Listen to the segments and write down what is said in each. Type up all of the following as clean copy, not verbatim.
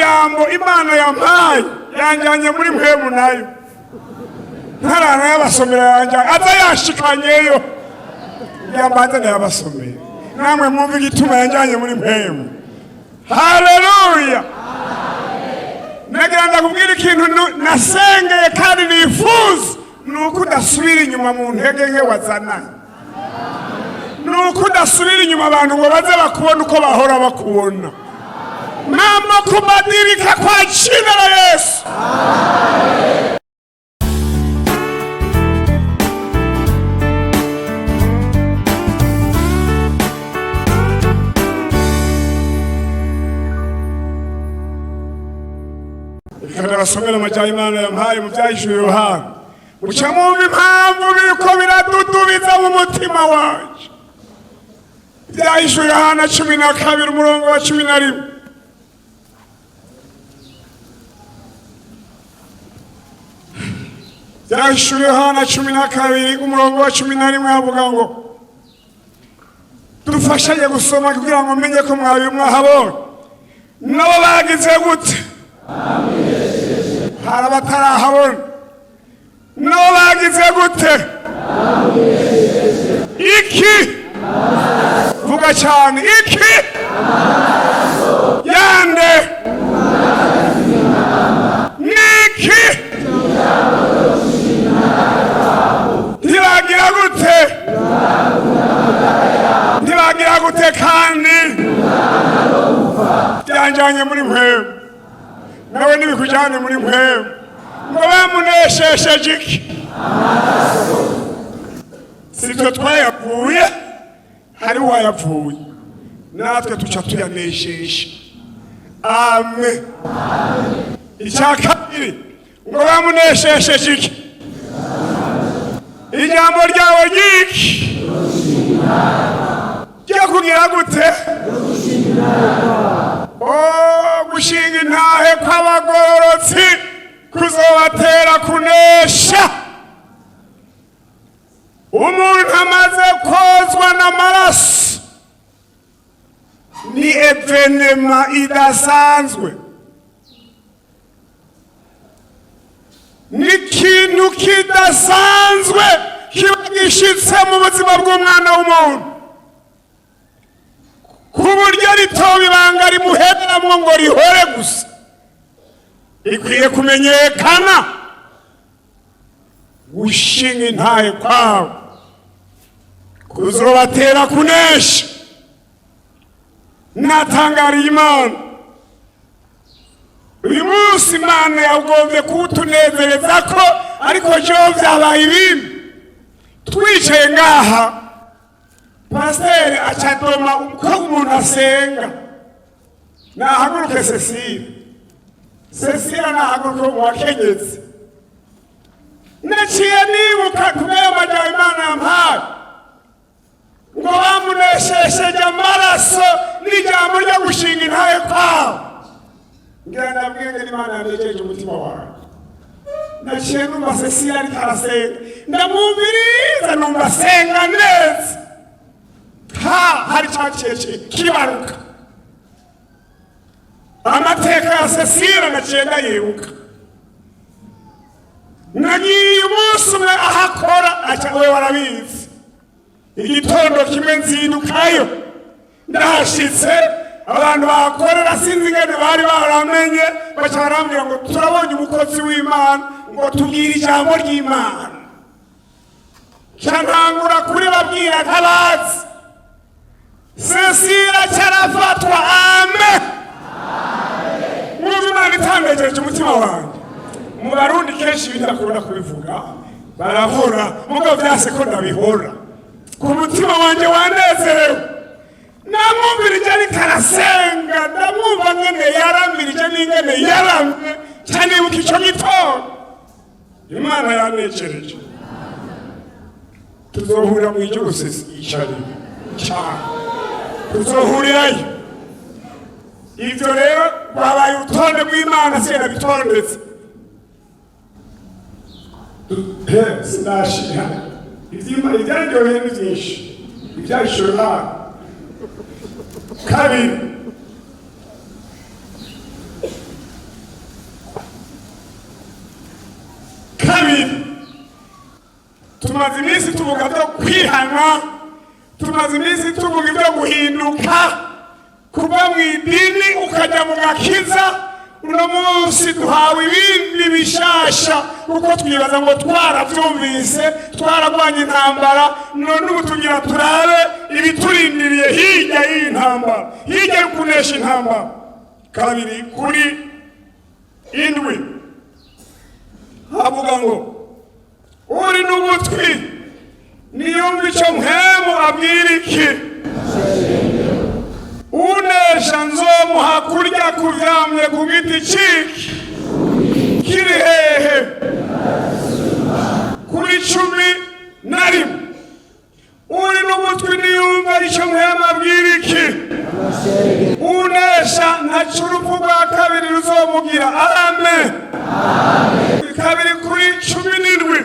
majambo Imana yampaye yanjyanye muri mpemu nayo ntarana yabasomera yanjyanye aza yashikanyeyo yambanza ndayabasomera namwe mwumva igituma yanjyanye muri mpemu. Haleluya! Nagira ndakubwira ikintu nasengeye kandi nifuza, ni uko udasubira inyuma mu ntege nke wazananye, ni uko udasubira inyuma abantu ngo baze bakubona uko bahora bakubona. Mama, kubadilika kwa jina la Yesu. Reka ndabasomera amajyana Imana yampaye mu byahishuwe Yohana, muca mwumva impamvu biriko biradudubiza mu mutima wanje. Ibyahishuwe Yohana 12 umurongo wa 11. Byahishuwe Yohana 12 umurongo wa 11 havuga ngo dufashanye gusoma kugira ngo menye ko mwabi mwahabonye. Nabo bagize gute? Hari abatarahabona. Nabo bagize gute? Iki? Vuga cyane. Iki yande niki? Ntibagira gute? Ntibagira gute? Kandi byanjyanye muri mpemu, nawe ntibikujyane muri mpemu. Ngo bamuneshesheje iki? Si twe twayavuye, hari uwayavuye, natwe tuca tuyaneshesha. Amen. Icya kabiri, ngo bamuneshesheje iki? Ijambo ryawe ryiki? Ryo kugira gute? Oh, gushinga intahe kw'abagororotsi kuzobatera kunesha. Umuntu amaze kozwa n'amaraso ni événement idasanzwe, ni ikintu kidasanzwe kiba gishitse mu buzima bw'umwana w'umuntu, ku buryo ritoba ibanga rimuhereramwo ngo rihore gusa, ikwiye kumenyekana. Gushinga intahe kwawe kuzobatera kunesha. Natangariye Imana uyu munsi. Imana yagombye kuwutunezereza ko, ariko jewe vyabaye ibindi. Twicaye ngaha, pasiteri acadoma uko umuntu asenga. Nahaguruke Cecile, Cecile nahaguruke mu bakenyezi. Naciye nibuka kubera amajambo Imana yampaye ngo bamuneshesheje amaraso n'ijambo ryo gushinga intahe kwabo. Ngira ndabwenge n'Imana yanejeje umutima wawe. Naciye numva Cecile ariko arasenga, ndamwumviriza, numva asenga neza. Ha hari cyaciye kibaruka amateka ya Cecile, naciye ndayibuka. Nagiye umunsi umwe ahakora, aca we warabizi. Igitondo kimwe nzindukayo, ndahashitse, abantu bahakorera sinzi ingene bari baramenye, baca barambwira ngo turabonye umukozi w'Imana, ngo tubwire ijambo ry'Imana. Ca ntangura kuri babwira ntabazi. Cecile cyarafatwa. Amen. Mwumva Imana itandejeje umutima wanjye. Mu Barundi kenshi bidakunda kubivuga, barahora, mugabo vyase ko ndabihora ku mutima wanjye wanezerewe. Namwumvirije ariko arasenga, ndamwumva ngene yaramirije n'ingene yaramye, canibuka ico gitondo. Imana yanejereje. Tuzohurira mu ijuru. Icarire cyane, tuzohurirayo. Ivyo rero rwabaye urutonde rw'Imana, siyenda bitondetse. Sinashira ibyaryoheye ni byinshi. Ibyahishuwe Imana kabiri. Tumaze iminsi tuvuga byo kwihana, tumaze iminsi tuvuga ibyo guhinduka, kuva mu idini ukajya mu gakiza. Uno munsi duhawe ibindi bishasha, kuko twibaza ngo twarabyumvise, twaragwanye intambara. None ubu tugira turabe ibiturindiriye hirya y'iyi ntambara, hirya yo kunesha intambara. 2:7 havuga ngo: "Uri n'ugutwi niyumva icyo Mpwemu abwira iki? Unesha nzomuha kurya kuvyamye ku giti ciki kiri hehe?" Kuri 11: "Uri n'ugutwi niyumva icyo Mpwemu abwira iki? Unesha ntaco urupfu rwa kabiri ruzomugira." Amen. 2:17: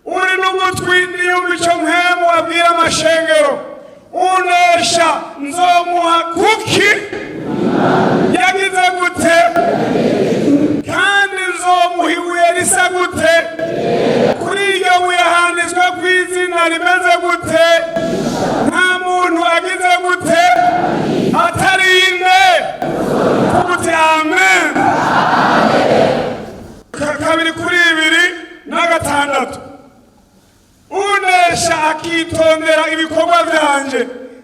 "Uri n'ugutwi niyumva icyo Mpwemu abwira amashengero. Unesha nzomuha kuki yagize gute? Kandi nzomuha ibuye risa gute? Kuri iryo buye handitswe ku izina rimeze gute? Nta muntu agize gute atarinde gute?" Amen. 2:26: "Unesha akitondera ibikorwa byanje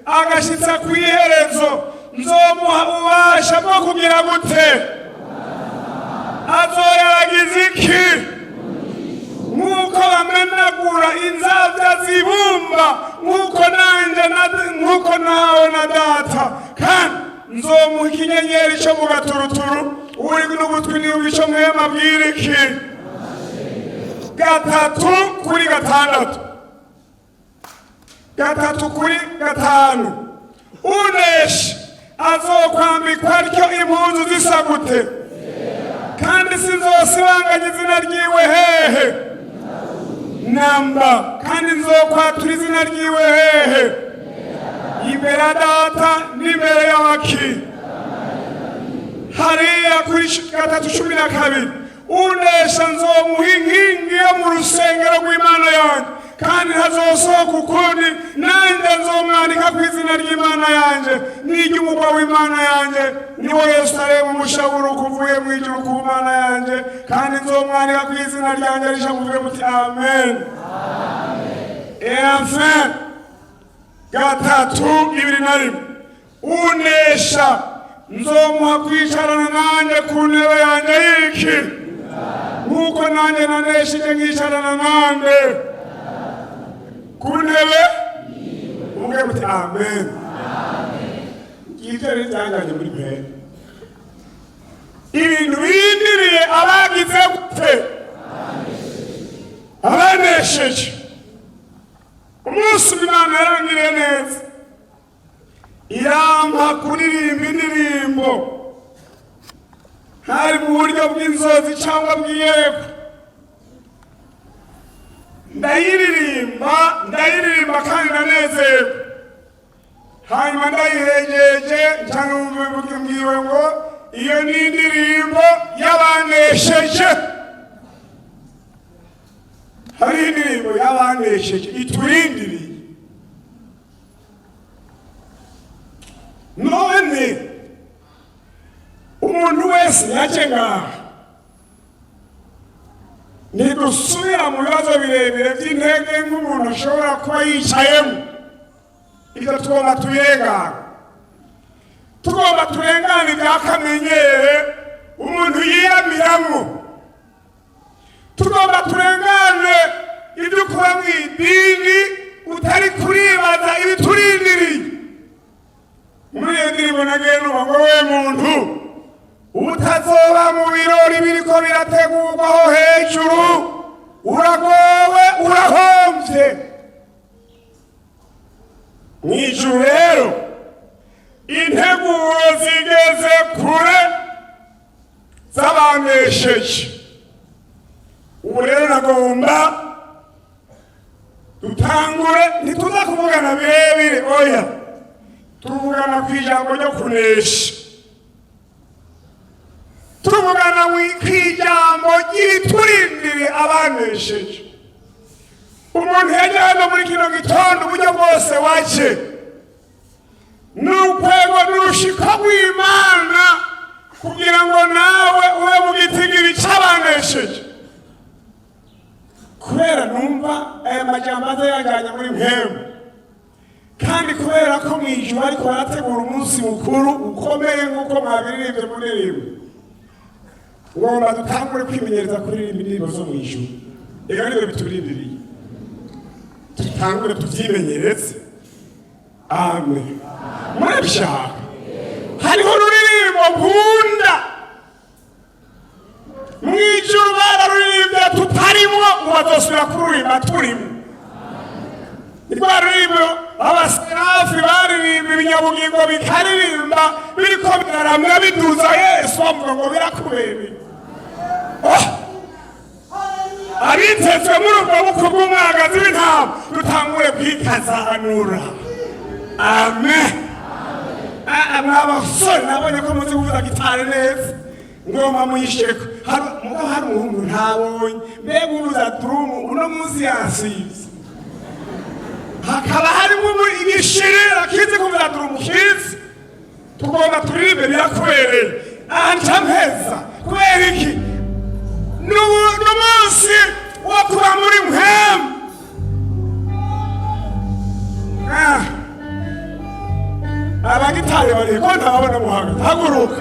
agashyitsa ku iherezo, nzomuha ububasha bwo kugira gute? Azoyaragiza iki? Nk'uko bamenagura inzabya zibumba, nk'uko nanjye nk'uko nawe na Data. Kandi nzomuha ikinyenyeri cyo mu gaturuturu. Uri n'ugutwi niba icyo Mpwemu abwira iki?" 3:6, 3:5: "Unesha azokwambikwa atyo impuzu zisa gute? Kandi sinzosibanganya izina ryiwe hehe namba. Kandi nzokwatura izina ryiwe hehe? Imbere ya Data n'imbere y'abaki." Hariya kuri 3:12: "Unesha nzomuha inkingi yo mu rusengero rw'Imana yanjye, kandi ntazosohoka ukundi. Nanjye nzomwandika ku izina ry'Imana yanjye n'iry'umugwa w'Imana yanjye, niwo Yerusalemu umushaburuka uvuye mu ijuru ku Mana yanjye. Kandi nzomwandika ku izina ryanjye risha." Muvuge muti amen. Et enfin, 3:21: "Unesha nzomuha kwicarana nanjye ku ntebe yanjye y'iki? Nk'uko nanjye nanesheje nkicarana nande ku ntebe." Muvuge muti amen. Ibyo rero byajyanye muri mpera, ibintu bindiriye abagize gute? Abanesheje. Umunsi Imana yarangiriye neza, irampa kuririmba indirimbo, hari mu buryo bw'inzozi cyangwa bw'iyerekwa. Ndayiririmba, ndayiririmba kandi ndanezerwa. Hanyuma ndayihegeje, nca numva mbwiwe ngo iyo ni indirimbo y'abanesheje. Hari indirimbo y'abanesheje iturindiriye. None umuntu wese yaje ngaha, ntidusubira mu bibazo birebire by'intege nk'umuntu ashobora kuba yicayemo. Ibyo tugomba tubirengana, tugomba turengane ibyakamenyere umuntu yiyamiramo, tugomba turengane ibyo kuba mu idini utari kuribaza ibiturindiriye. Muri iyo ndirimbo nagiye numva ngo: "We muntu utazoba mu birori biriko birategurwaho hejuru, uragowe, urahombye." Mu ijuru rero integuro zigeze kure z'abanesheje. Ubu rero nagomba dutangure. Ntituza kuvugana birebire, oya, tuvugana ku ijambo ryo kunesha, tuvugana ku ijambo ry'ibiturindiriye abanesheje. Umuntu yajya hano muri kino gitondo, uburyo bwose waje, ni ukwego n'urushiko rw'Imana kugira ngo nawe ube mu gitigiri c'abanesheje. Kubera numva aya majambo aza yajyanye muri mpemu, kandi kubera ko mu ijuru ariko barategura umunsi mukuru ukomeye nk'uko mwabiririmbye mu ndirimbo, ngomba dutangure kwimenyereza kuririmba indirimbo zo mu ijuru. Reka nibyo biturindiriye, dutangure tubyimenyereze. Amen. Murabishaka? Hariho ururirimbo nkunda. Mu ijuru bararuririmbye tutarimwo, ngo bazosubira kururirimba turimo. Rwa ruririmbo abaserafi baririmba, ibinyabugingo bikaririmba biriko biraramya biduza Yesu, bavuga ngo birakubereye. Oh! Abitezwe muri ubwo bukwe bw'umwagazi w'intama, dutangure kwikazanura. Amen. Mwa basore, nabonye ko muzi kuvuza gitari neza, ngomba muyisheko. Mugabo hari umuhungu ntabonye, mbega uvuza drum uno munsi yansize, hakaba harimo igishirira kizi kuvuza drum kizi. Tugomba turirimbe birakubereye. Aha nca mpeza. Kubera iki? N'umunsi wo kuba muri mpemu. Abagitari bari ko ntababona, muhagaze, haguruka.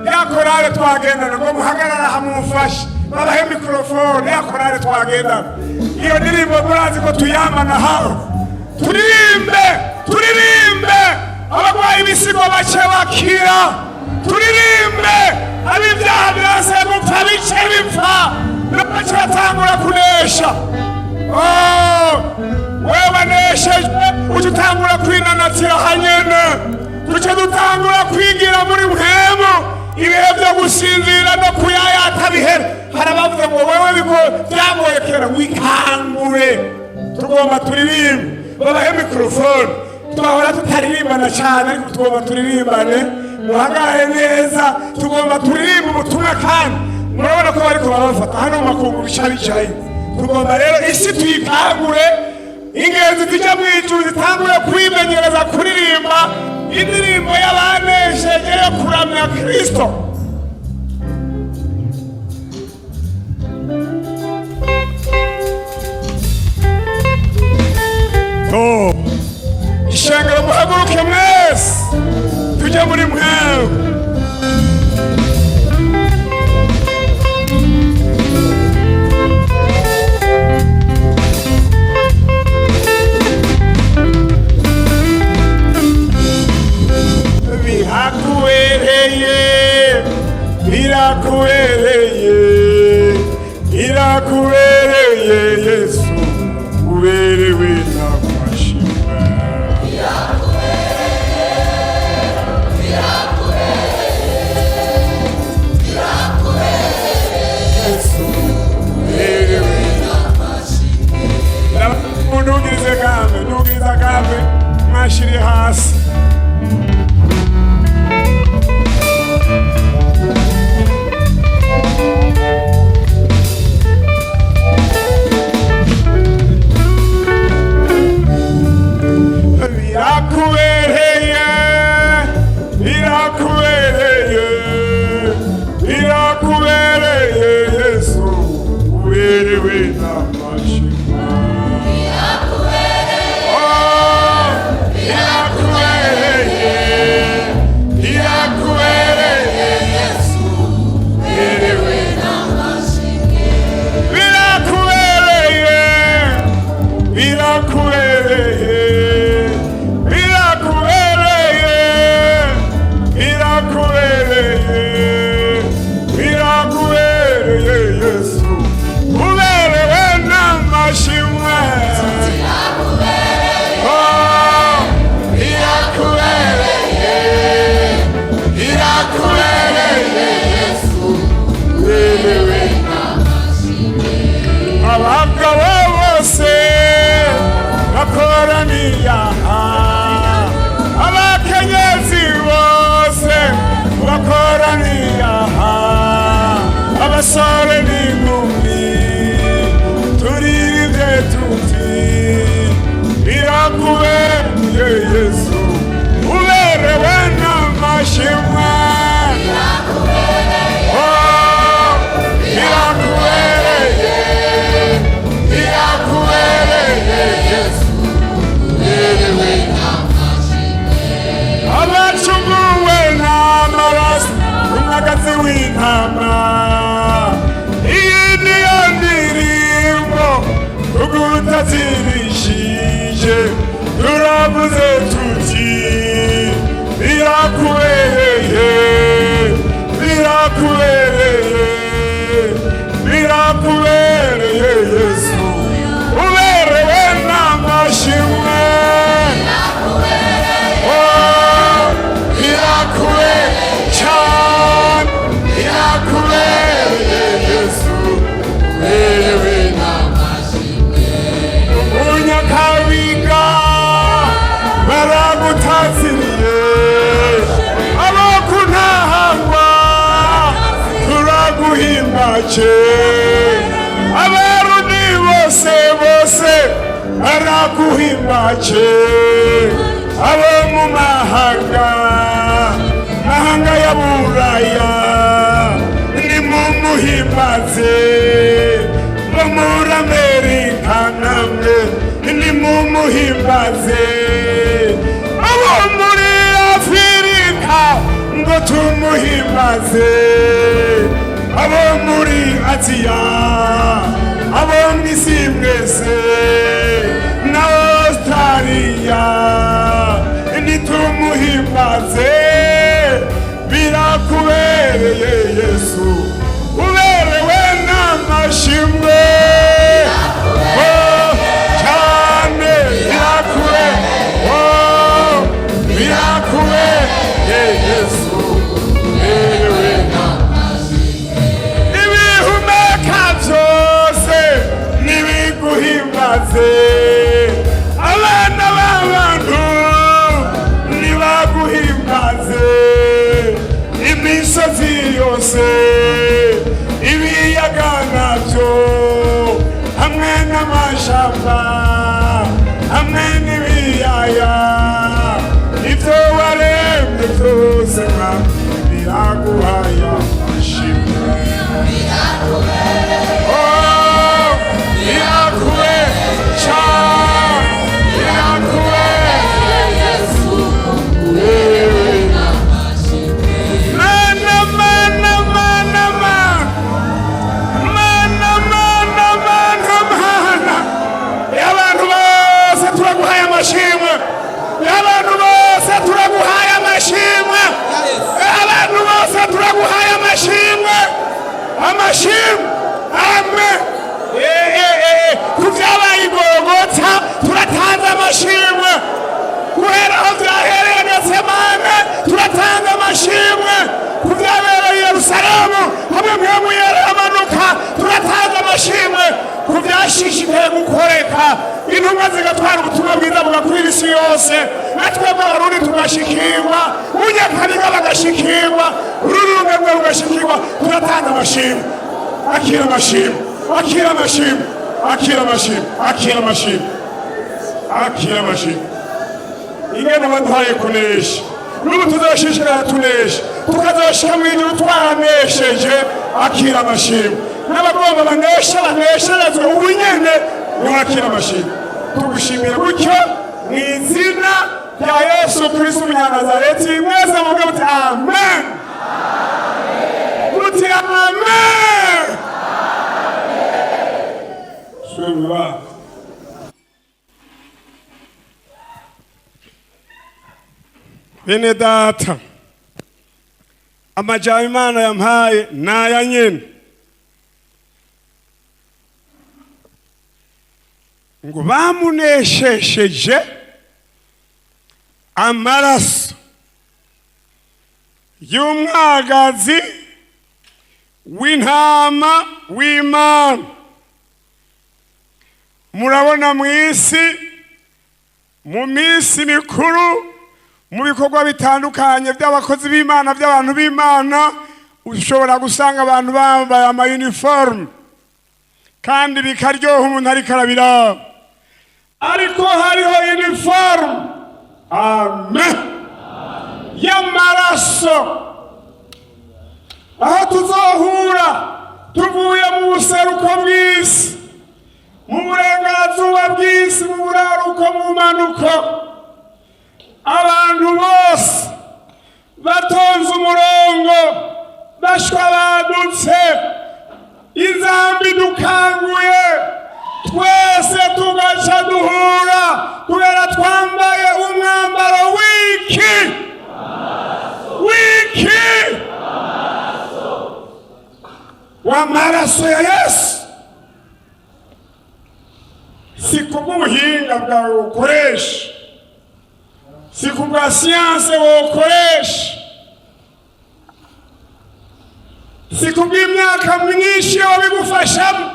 Ya korale twagendana, ngo muhagarara hamumufashe, babahe mikorofone. Ya korale twagendana, iyo ndirimbo murazi ko tuyamana hawe. Turirimbe, turirimbe, abarwayi ibisigo bace bakira. Turirimbe, ab'ibyaha birase gupfa bice bipfa, bace batangura kunesha. Oh, wewe waneshejwe, uca utangura kwinanatira hanyene, duce dutangura kwigira muri mpemu. Ibihe byo gusinzira no kuyayata bihere. Hari abavuze ngo wewe bigo byagoye kera, wikangure. Tugomba turirimbe, babahe mikorofone. Twahora tutaririmbana cyane, ariko tugomba turirimbane. Muhagarare neza, tugomba turirimbe ubutumwa. Kandi murabona ko bariko barabafata hano mu makungu, bica bicaye. Tugomba rero isi tuyikangure, ingenzi zijya mu ijuru zitangure kwimenyereza kuririmba indirimbo y'abanesheje yo kuramya Kristo. Oh. Ishengero, muhaguruke mwese, tujye muri mwewe. Birakubereye, birakubereye, birakubereye Yesu, uberewe n'amashimwe. Yesu, uberewe. Ndugirize gambe, ndugiriza gambe, mwashiriye hasi. Birakubereye, birakubereye, birakubereye Yesu, uberewe n'amashimwe. Oh, birakubereye, birakubereye Yesu, uberewe. Birakubereye, birakubereye, birakubereye, birakubereye, birakubereye Yesu, uberewe n'amashimwe. Oh, birakubereye, birakubereye Yesu, uberewe. Abagabo bose bakoraniye aha, abakenyezi bose bakoraniye aha, abasore n'inkumi, turirimbye tuti w'intama. Iyi niyo ndirimbo tugutazirishije, turavuze tuti birakubereye, birakubereye, birakubereye Yesu, uberewe n'amashimwe. Oh, birakubereye cyane, birakubereye Yesu, uberewe n'amashimwe. Munyakabiga baragutaziriye, abo kuntahangwa turaguhimbaje, Abarundi bose bose baraguhimbaje, abo mu mahanga, mahanga ya Buraya, nimumuhimbaze, bo muri Amerika namwe nimumuhimbaze, abo muri Afurika ngo tumuhimbaze, abo muri Aziya, abo mw'isi mwese na Australia, nitumuhimbaze. Birakubereye Yesu, uberewe n'amashimwe. Oh, cyane oh, birakubereye Yesu, uberewe. Ibihumeka byose nibiguhimbaze, abana b'abantu nibaguhimbaze, imisozi yose, ibiyaga nabyo, hamwe n'amashamba, hamwe n'ibiyaya, ibyo waremye byose biraguhaya amashimwe. Oh, birakubereye cyane, birakubereye Yesu, uberewe n'amashimwe. Mana, mana, mana, mana, mana, mana, mana, mana. Abantu bose turaguhaye amashimwe, abantu bose turaguhaye amashimwe, abantu bose turaguhaye amashimwe, amashimwe. Amen. Ku byabaye i Golgota turatanze amashimwe, guhera aho byahereye Getsemane turatanga amashimwe, ku byabereye i Yerusalemu hamwe Mpwemu Yera amanuka turatanga amashimwe, ku byashishikaye gukoreka, intumwa zigatwara ubutumwa bwiza bugakwira isi yose, natwebwe Abarundi tugashikirwa, Munyakabiga bagashikirwa, Ururungamwe rugashikirwa, turatanga amashimwe. Akira amashimwe, akira amashimwe, akira amashimwe, akira amashimwe, akira amashimwe. Ingene baduhaye kunesha, n'ubu tuzoshishikara tunesha, tukazoshika mw'ijuru twanesheje. Akira amashimwe, n'abagomba baneshe banesherezwe ubu nyene, niwakira amashimwe. Tugushimiye gutyo mu izina rya Yesu Kristo Umunyanazareti. Mwese muvuge muti amen, muti amen. Subira. Bene data, amajambo Imana yampaye naya nyene, ngo bamuneshesheje amaraso y'umwagazi w'intama w'Imana. Murabona mu isi, mu minsi mikuru, mu bikorwa bitandukanye by'abakozi b'Imana, by'abantu b'Imana, ushobora gusanga abantu bambaye amayuniforume kandi bikaryoha umuntu ariko arabiraba, ariko hariho uniforme, amen, y'amaraso. Aho tuzohura tuvuye mu buseruko bw'isi, mu burengerazuba bw'isi, mu buraruko, mu bumanuko, abantu bose batonze umurongo bashwa. yadutse, inzamba idukanguye twese, tugaca duhura kubera twambaye umwambaro w'iki? W'iki? W'amaraso ya Yesu. Si kubw'ubuhinga bwawe ukoresha, si kubwa siyanse wokoresha, si kubw'imyaka myinshi wabigufashamo,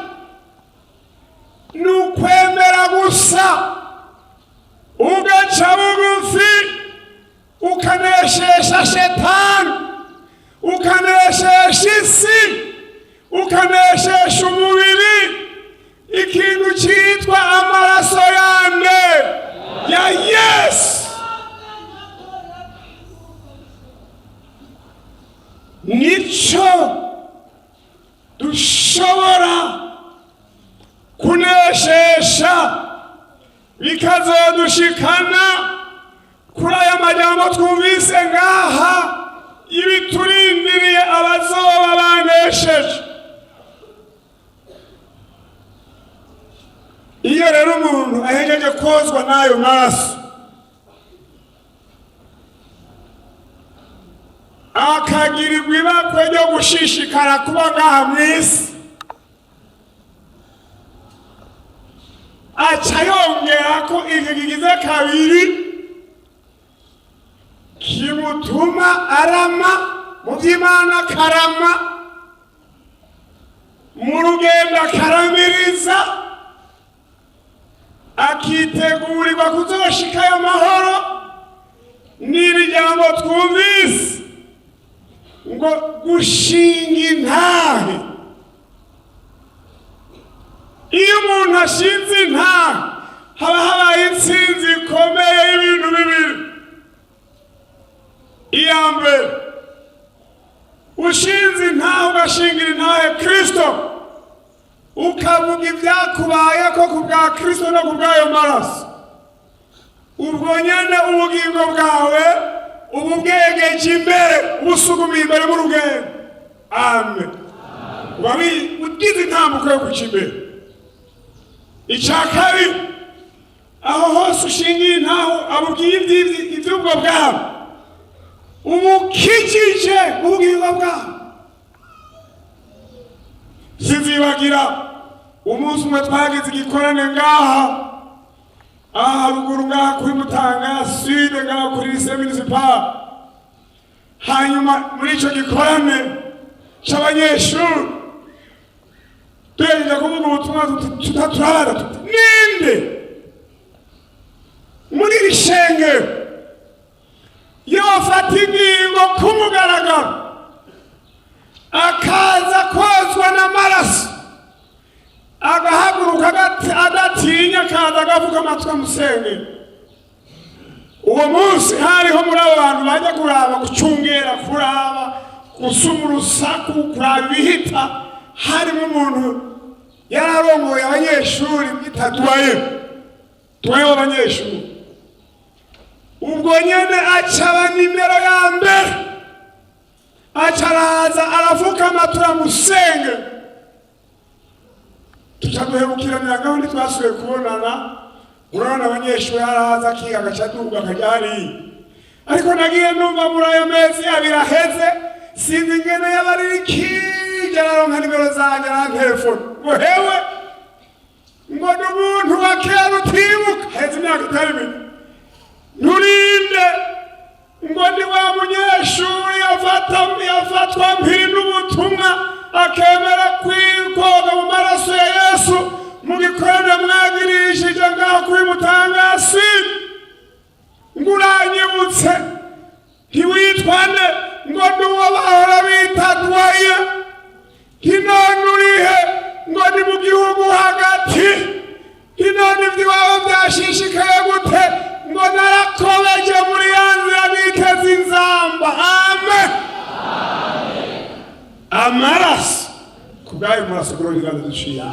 ni ukwemera gusa ugaca bugufi, ukaneshesha shetani, ukaneshesha isi, ukaneshesha umubiri, ikintu cyitwa amaraso yande? Ya Yesu. Nico dushobora kuneshesha, bikazodushikana kuri aya majambo twumvise ngaha, ibiturindiriye abazoba banesheje. Iyo rero umuntu ahejeje kozwa n'ayo maraso, akagirirwa ibakwe ryo gushishikara kuba ngaha mu isi, aca yongera ko iki kigize kabiri kimutuma arama mu by'Imana, akarama mu rugendo, akaramiriza, akitegurirwa kuzoshikayo amahoro. N'iri jambo twumvise ngo gushinga intahe, iyo umuntu ashinze intahe haba habaye intsinzi ikomeye y'ibintu bibiri. Iya mbere, ushinze intahe, ugashingira intahe Kristo, ukavuga ibyakubayeko ku bwa Kristo no ku bw'ayo maraso, ubwo nyene ubugingo bwawe ubu bwegeje imbere, ubusugumiye imbere mu rugendo. Amen. Uba ugize intambuko yo kuja imbere. Icya kabiri, aho hose ushingiye intaho, abubwiye iby'ubwo bwabo, ubukijije ubugingo bwabo. Sinzibagira umunsi umwe twagize igikorane ngaha aha haruguru, ngaha kuri Mutanga Sud, ngaha kuri lycée municipal. Hanyuma muri ico gikorane c'abanyeshuri, tugejeje kuvuga ubutumwa, tuta turabaza tuti: "Ninde muri iri shengero yofata ingingo ku mugaragaro akaza kozwa n'amaraso, agahaguruka adatinya, akaza agavuga amatwi amusengera?" Uwo munsi hariho muri abo bantu bajya kuraba, gucungera, kuraba, gusuma urusaku, kuraba ibihita, harimo umuntu yari arongoye abanyeshuri bita doyen, doyen w'abanyeshuri. Ubwo nyene acaba nimero ya mbere, aca araza, arafukama, turamusenge, tuca duhebukiranira ngaho, ntitwasubiye kubonana. Urabona abanyeshuri, araza akiga, agaca aduga, akajya hariya. Ariko nagiye numva muri ayo mezi 2 aheze, sinzi ingene yabaririkije, araronka nimero zanje, arantelefona ngo: "Hewe," ngo, "ni umuntu wa kera utibuka, heze imyaka itari mike, nturinde?" Ngo: "Ni wa munyeshuri yafatwa mpiri n'ubutumwa, akemera kwikoga mu maraso ya Yesu mu gikorane mwagirishije ngaho kuri Mutangasi. Ngo uranyibutse, ntiwitwane?" Ngo: "Ni uwo bahora bita doyen." "None urihe?" Ngo: "Ni mu gihugu hagati." "None iby'iwabo byashishikaye gute?" Ngo: "Narakobeje muri ya nzira, niteze inzamba." Amen. Amaraso, ku bw'ayo maraso kuri ibiganza duciye.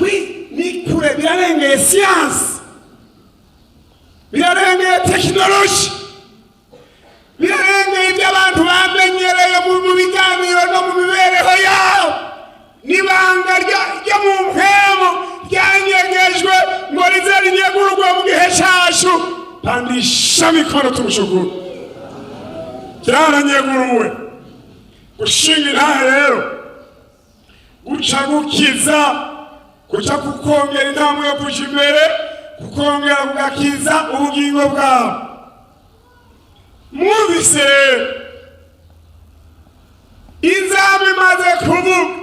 Oui, ni kure, birarengeye siyansi, birarengeye tekinoloji, birarengeye. Pandisha mikono tumshukuru. Byaranyeguruwe gushinga intahe rero guca gukiza, guca kukongera intambwe yo kuja imbere, kukongera kugakiza ubugingo bwawe. Mwumvise rero inzamba imaze kuvuga,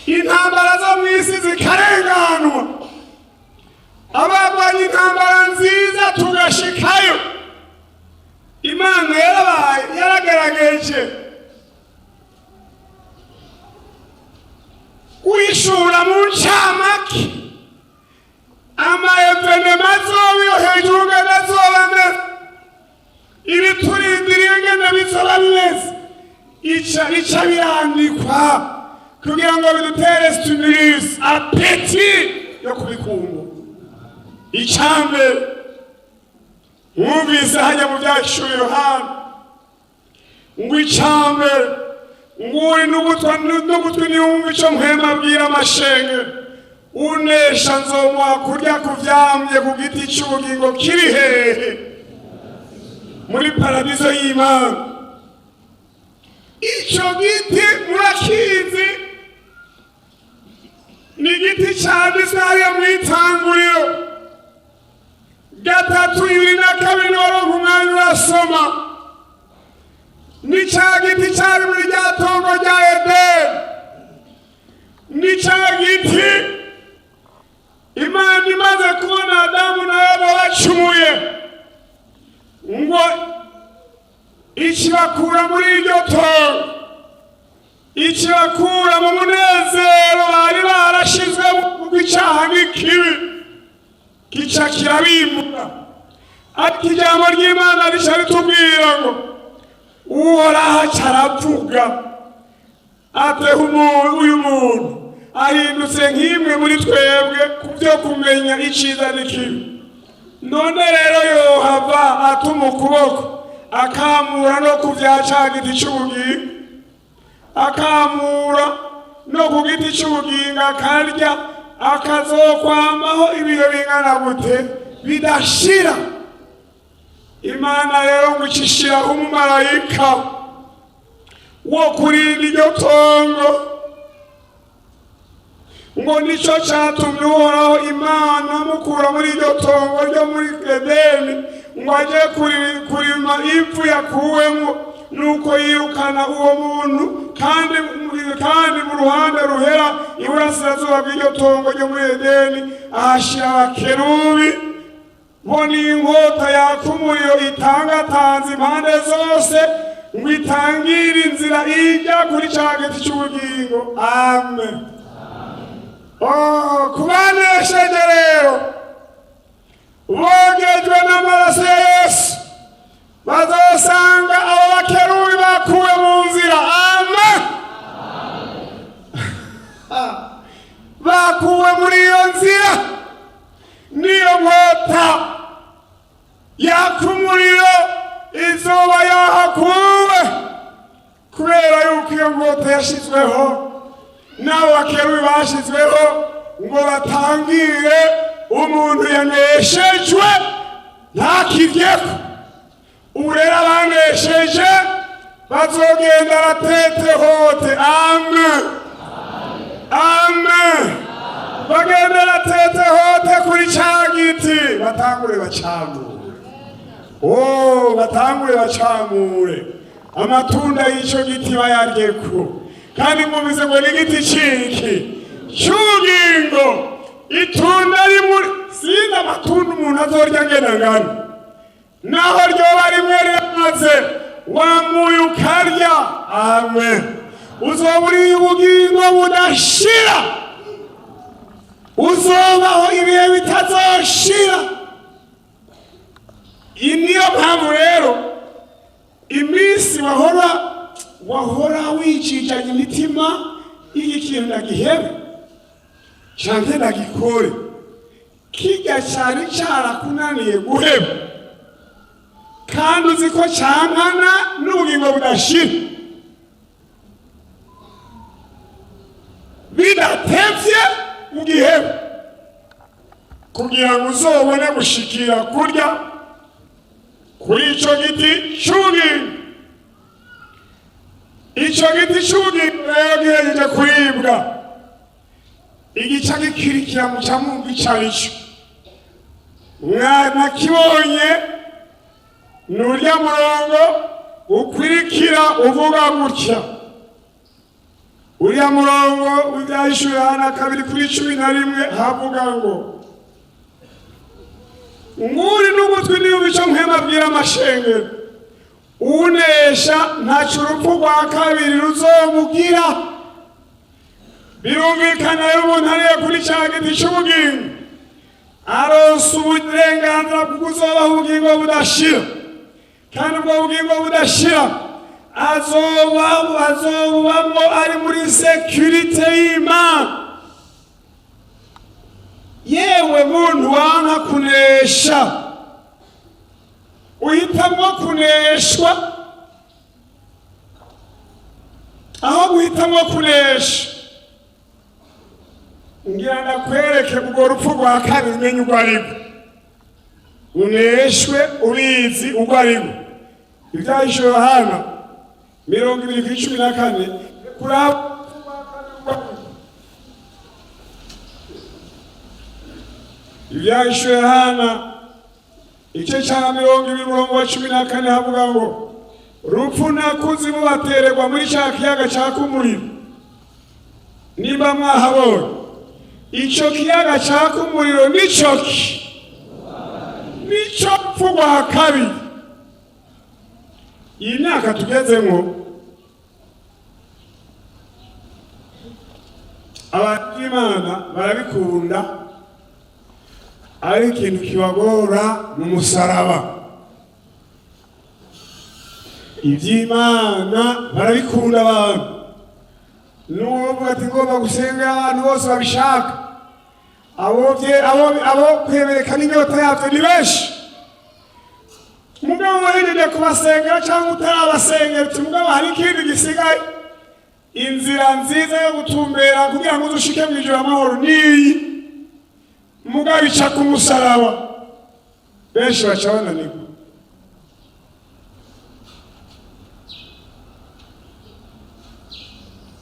intambara zo mu isi zikarenganwa, abagwanya intambara nziza tugashikayo. Imana yarabaye yaragerageje guhishura mu ncamake ama événements azoba yo hejuru ngene azoba ameze, ibiturindiriye ngene bizoba bimeze, ica bica birandikwa kugira ngo bidutere stimulus, appétit yo kubikungura. Icambere mwumvise hajya mu Byahishuwe Yohana ngo icambere nguri n'ugutwi niwumva ico Mpwemu abwira amashengero: unesha nzomuha kurya ku vyamye ku giti c'ubugingo kiri hehe? Muri paradizo y'Imana. Ico giti murakizi, ni igiti canditswe hariya mw'itanguriro 3:22. Niwaronka umwanya urasoma. Ni ca giti cari muri rya tongo rya Edeni, ni ca giti Imana imaze kubona Adamu na Eva bacumuye ngo ikibakura muri iryo tongo, ikibakura mu munezero bari barashizwemo, kuko icyaha n'ikibi kica kirabimura. Ariko ijambo ry'Imana rica ritubwira ngo Uhoraho aca aravuga ateha umuntu: uyu muntu ahindutse nk'imwe muri twebwe ku byo kumenya icyiza n'ikibi. None rero yohava atuma ukuboko akamura no ku bya ca giti cy'ubugingo, akamura no ku giti cy'ubugingo akarya, akazokwamaho ibihe bingana gute? Bidashira. Imana rero ngo ikishiraho umumarayika wo kurinda iryo tongo. Ngo nico catumye Uhoraho Imana amukura muri iryo tongo ryo muri Edeni ngo aje kurima ivu yakuwemo. Nuko yirukana uwo muntu, kandi mu ruhande ruhera iburasirazuba bw'iryo tongo ryo muri Edeni ahashyira abakerubi bo n'inkota yaka umuriro itangatanze impande zose ngo itangire inzira ijya kuri ca giti cy'ubugingo. Amen. Oh, kubanesheje rero bogejwe n'amaraso ya Yesu bazosanga abo bakerubi bakuwe mu nzira. Amen. Bakuwe muri iyo nzira niyo nkota yaka umuriro izuba yahakuwe, kubera yuko iyo nkota yashyizweho n'abo bakerubi bashyizweho ngo batangire umuntu yaneshejwe ntakiryeko. Ubu rero abanesheje bazogenda la tête haute. Amen, amen. Bagenda la tête haute kuri ca giti, batangure bacamure. Oh, batangure bacamure amatunda y'ico giti bayaryeko. Kandi mwumvise ngo ni igiti ciki cy'ubugingo. Itunda rimwe, sinzi amatunda umuntu azorya ngena ngana, naho ryoba rimwe rimaze wamuye ukarya, amen, uzoba uriye ubugingo budashira, uzobaho ibihe bitazoshira. Iyi niyo mpamvu rero iminsi wahora wicijanye imitima, iki kintu ndagihebe canke ndagikore, kirya cari carakunaniye guheba kandi uzi ko cankana n'ubugingo budashira, bidatevye ugiheba. Kugira ngo uzobone gushikira kurya kuri ico giti c'ubugingo. Ico giti c'ubugingo rero gihejeje kuribwa, igica gikirikira muca mwumva ico arico. Mwanakibonye, ni urya murongo ukwirikira uvuga gutya, uriya murongo w'Ibyahishuwe Yohana 2:11, havuga ngo: "Nguri n'ugutwi niba ico Mpwemu abwira amashengero, unesha ntaco urupfu rwa kabiri ruzomugira." Birumvikana rero, umuntu ariye kuri ca giti c'ubugingo aronsa uburenganzira bwo kuzobaho ubugingo budashira, kandi ubwo bugingo budashira azobubamwo ari muri sécurité y'Imana. Yewe muntu wanka kunesha, uhitamwo kuneshwa aho guhitamwo kunesha, ngira ndakwereke urwo rupfu rwa kabiri, umenye urwo arirwo, uneshwe ubizi urwo arirwo. Ibyahishe Yohana 20:14, kuraba Ibyahishe Yohana igice cya 20 umurongo wa 14, havuga ngo: "Rupfu na kuzimu batererwa muri cya kiyaga cyaka umuriro." Nimba mwahabonye, icyo kiyaga cyaka umuriro nico ki? Nico rupfu rwa kabiri. Iyi myaka tugezemo, abantu b'Imana barabikunda, ari ikintu kibagora mu musaraba. Iby'Imana barabikunda abantu, n'uwo ati ngomba gusenga, abantu bose babishaka, abo kwemereka n'inyota yabyo ni benshi. Mugabo wahejeje kubasengera cyangwa utarabasengera, uti: "Mugabo hari ikindi gisigaye, inzira nziza yo gutumbera kugira ngo uzushike mu ijuru amahoro niyi, mugabo ica ku musaraba." Benshi baca bananirwa.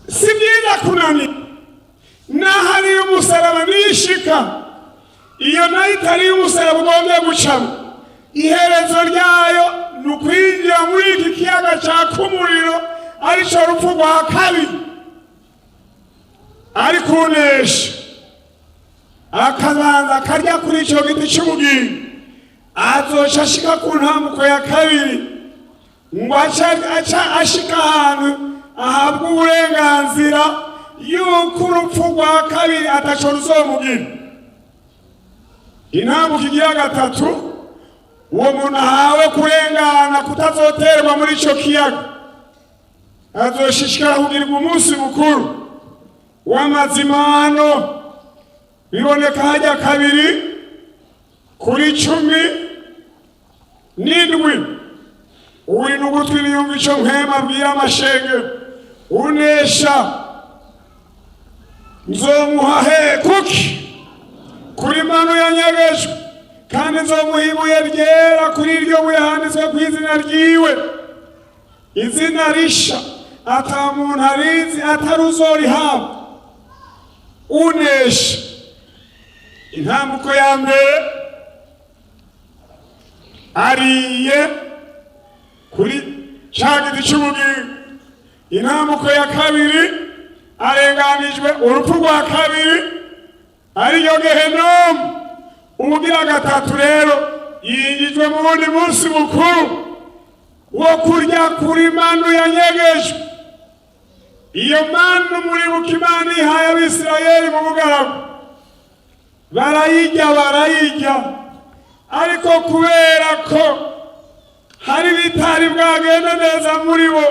Si byiza kunanirwa. N'ahari umusaraba nishika, iyo nayo itari umusaraba ugombye gucamo, iherezo ryayo ni ukwinjira muri iki kiyaga caka umuriro, arico rupfu rwa kabiri. Ariko unesha akabanza akarya kuri ico giti c'ubugingo, azoca ashika ku ntambuko ya kabiri, ngo aca ashika ahantu ahabwa uburenganzira yuko urupfu rwa kabiri ataco ruzomugira. Intambuko igira gatatu uwo muntu ahawe kurengana kutazoterwa muri ico kiyaga, azoshishikara kugirirwa umunsi mukuru w'amazimano. Biboneka hajya 2:17: "Uri n'ugutwi niyumva ico Mpwemu abwira amashengero, unesha nzomuha he kuki kuri manu yanyegejwe, kandi nzomuha ibuye ryera, kuri iryo buye handitswe ku izina ryiwe, izina risha ata muntu arizi atari uzorihabwa." Unesha intambuko ya mbere ariye kuri ca giti c'ubugingo, intambuko ya kabiri arenganijwe urupfu rwa kabiri, ariryo Gehenomu. Ubugira gatatu rero yinjijwe mu wundi munsi mukuru wo kurya kuri manu yanyegejwe. Iyo manu, muribuka Imana ihaye Abisirayeli mu bugaragu, barayirya, barayirya, ariko kubera ko hari bitari bwagenda neza muri bo,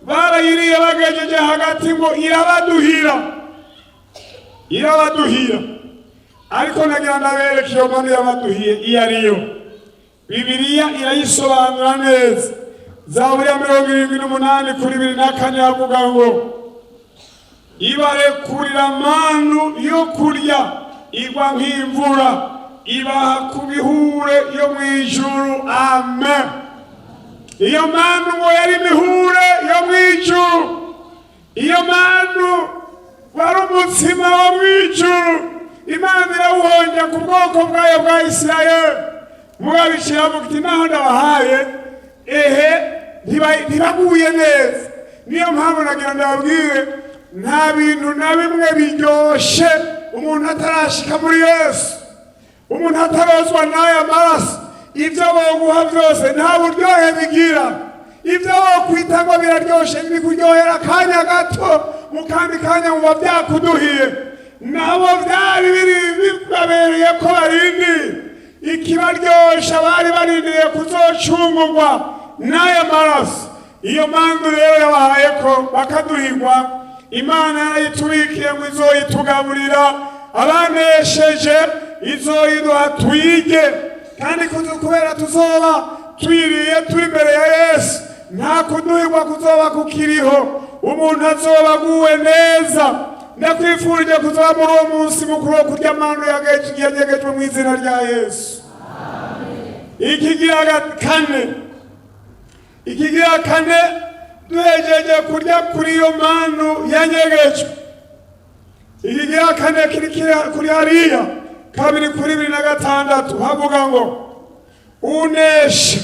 barayiriye bagejeje hagati ngo irabaduhira, irabaduhira. Ariko nagira ndabereka iyo manu yabaduhiye iyo ariyo. Bibiliya irayisobanura neza. Zaburi ya 78:24 havuga ngo: "Ibarekurira manu yo kurya igwa nk'imvura." Ibaha ku mihure yo mu ijuru. Amen. Iyo manu ngo yari imihure yo mu ijuru, iyo manu wari umutsima wo mu ijuru. Imana irawuhonja ku bwoko bwayo bwa Isirayeli, mugabishira muti naho ndabahaye ehe ntibaguye neza. Niyo mpamvu nagira ndababwire, nta bintu na bimwe biryoshe umuntu atarashika muri Yesu, umuntu atarozwa n'aya maraso. Ibyo boguha byose nta buryohe bigira. Ibyo wokwita ngo biraryoshe bikuryohera akanya gato, mu kandi kanya muba byakuduhiye. Nabo byari biri bibabereye ko barindiriye ikibaryosha, bari barindiriye kuzocungurwa n'aya maraso. Iyo mpamvu rero yabahaye ko bakaduhigwa, Imana yarayitubikiye ngo izoyitugaburira abanesheje, izoyiduha tuyige. Kandi kubera tuzoba twiriye turi imbere ya Yesu, nta kuduhigwa kuzoba kukiriho, umuntu azoba aguwe neza. Ndakwifurije kuzoba muri uwo munsi mukuru wo kurya amano yanyegejwe mu izina rya Yesu. Ikigira kane, ikigira kane, duhejeje kurya kuri iyo manu yanyegejwe, ikigira kane kiri kuri hariya 2:26, havuga ngo: "Unesha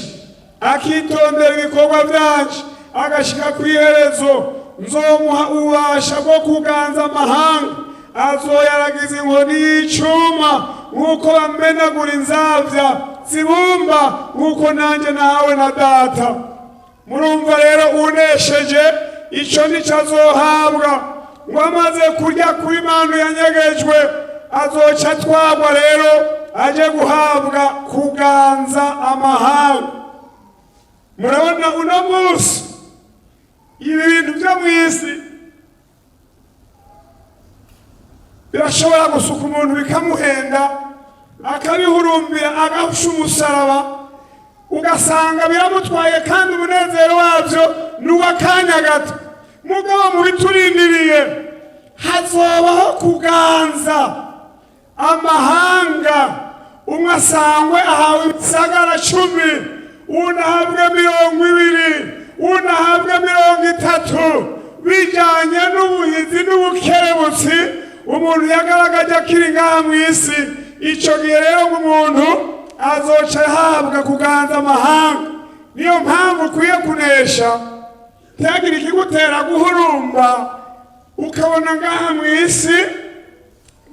akitondera ibikorwa byanje agashika ku iherezo, nzomuha ububasha bwo kuganza amahanga, azoyaragiza inkoni y'icuma nk'uko bamenagura inzabya zibumba, nk'uko nanjye nahawe na Data." Murumva rero, unesheje ico nico azohabwa. Ngo amaze kurya kuri manu yanyegejwe, azoca atwagwa rero aje guhabwa kuganza amahanga. Murabona uno munsi ibi bintu byo mu isi birashobora gusuka umuntu, bikamuhenda, akabihurumbira, agahusha umusaraba, ugasanga biramutwaye, kandi umunezero wabyo ni uw'akanya gato. Mugabo mu biturindiriye hazobaho kuganza amahanga. Umwe asangwe ahawe ibisagara 10, undi ahabwe 20, undi ahabwe 30, bijyanye n'ubuhizi n'ubukerebutsi umuntu yagaragaje akiri ngaha mu isi. Icyo gihe rero ngo umuntu azoca ahabwa kuganza amahanga. Niyo mpamvu ukwiye kunesha, ntihagire ikigutera guhurumba ukabona ngaha mu isi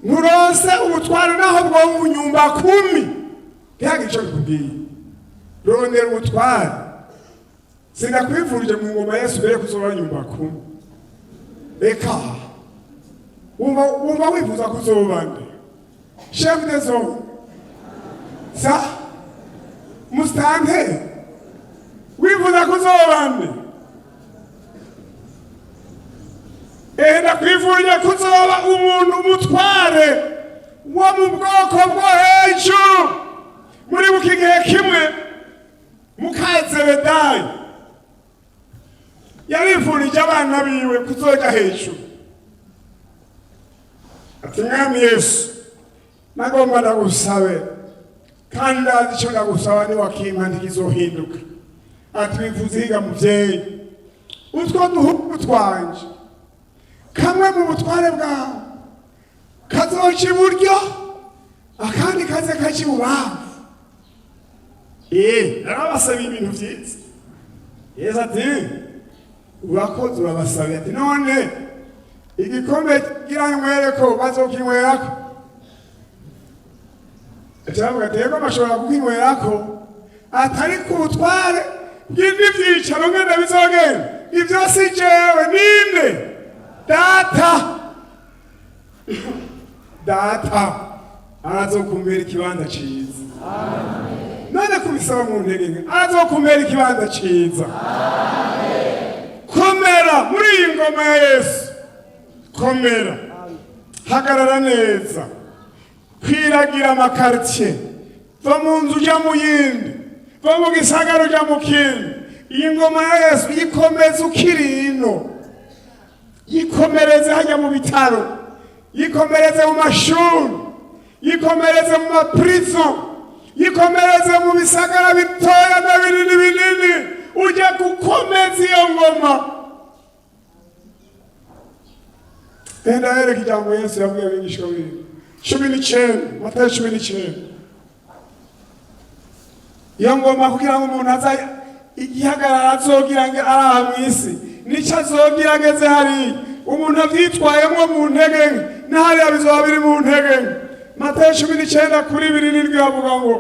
nturose ubutware, naho bwo bunyumba kumi, ntihagire icyo bikubwiye. Rondera ubutware. Sinakwivurije mu ngoma Yesu mbere kuzoba nyumba kumi. Reka, wumva wifuza kuzoba nde? Chef de zone, sa musitanteri, wifuza kuzoba nde? Ehe, ndakwifurije kuzoba umuntu umutware wo mu bwoko bwo hejuru. Muribuka igihe kimwe mukazebedayi yarifurije abana biwe kuzoja hejuru, ati: "Mwami Yesu, nagomba ndagusabe, kandi ndazi icyo ndagusaba niwakimpa ntikizohinduka." Ati: "Wifuza higa muvyeyi?" "Utwo duhugu twanje, kamwe mu butware bwawe kazoca iburyo, akandi kaze kaca ibubamfu." Yarabasaba ibintu vyiza. Yesu ati: "Urakoze, urabasabiye." Ati: "None igikombe gira nkwereko bazokinywerako?" Aca ati: "Yego, bashobora kukinywerako." Atari ku butware bw'ibyicaro ngenda bizogenda, ibyo si jewe, ninde? Data. Data arazokumbera ikibanza ciza. None kubisaba mu ntege nke, arazokumbera ikibanza ciza. Komera muri iyi ngoma ya Yesu, komera, hagarara neza, kwiragira amakaritiye, va mu nzu uja mu yindi, va mu gisagara uja mu kindi. Iyi ngoma ya Yesu yikomeza ukiri ino, yikomereze hajya mu bitaro, yikomereze mu mashuri. Yikomereze mu maprison, yikomereze mu bisagara bitoya na binini binini, ujye gukomeza iyo ngoma. Enda yereka ijambo Yesu yabwiye abigishwa biwe, 19, Matayo 19. Iyo ngoma, kugira ngo umuntu aza igihagarara azogira ngo ari aha mu isi, nicyo azogira ageze hariya. Umuntu abyitwayemo mu ntege nke, n'ahariya bizoba biri mu ntege nke. Matayo 19 kuri 27 havuga ngo: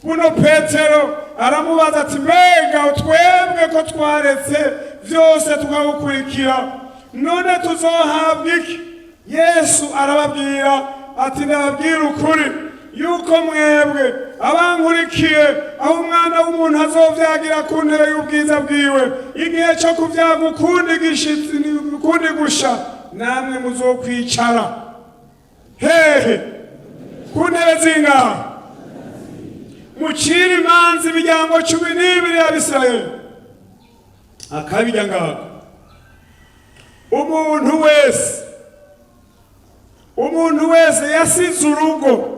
"Buno Petero aramubaza ati: 'Mbega twebwe ko twaretse byose tukagukurikira, none tuzohabwa iki?' Yesu arababwira ati: 'Ndababwira ukuri yuko mwebwe abankurikiye, aho Umwana w'umuntu azovyagira ku ntebe y'ubwiza bwiwe, igihe cyo kuvyaga ukundi gishitsi, ukundi gusha, namwe muzokwicara hehe? Ku ntebe zingahe? Mucire imanza imiryango 12 y'Abisirayeli.'" Akabijya ngako, umuntu wese yasize urugo,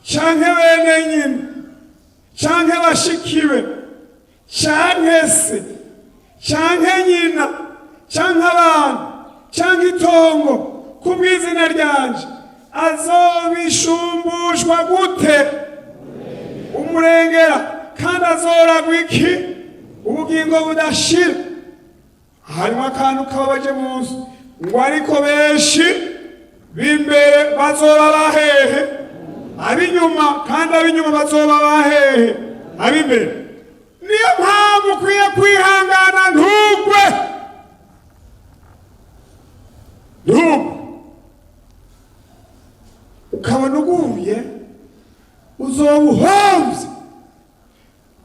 canke bene nyina, canke bashikiwe, canke se, canke nyina, canke abantu, canke itongo, kubw'izina ryanje, azobishumbushwa gute? Umurengera, kandi azoragwa iki? Ubugingo budashira." Harimo akantu kababaje munsi ngo: "Ariko benshi b'imbere bazoba bahehe? Ab'inyuma, kandi ab'inyuma bazoba bahehe? Ab'imbere." Niyo mpamvu ukwiye kwihangana, ntugwe, ntugwe. Ukabona uguye, uzoba uhombye,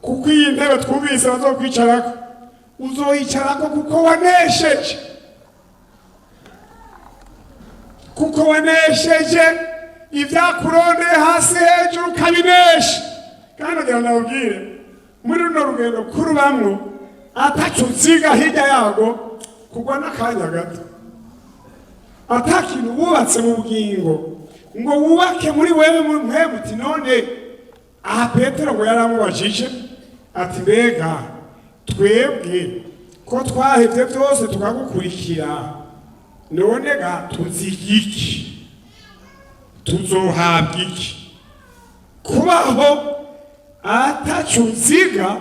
kuko iyi ntebe twumvise bazokwicarako, uzoyicarako kuko wanesheje, kuko wanesheje ibyakurondeye hasi hejuru, ukabinesha. Kandi ugira ndababwire, muri runo rugendo kurubamwo ataco uziga hirya yago, kugwa n'akanya gato, ata kintu wubatse mu bugingo ngo wubake muri wewe muri mwebwe, uti none aha Petero ngo yaramubajije ati: "Mbega twebwe ko twahevye byose tukagukurikira, none ga tuziga iki? Tuzohabwa iki?" Kubaho ataco uziga,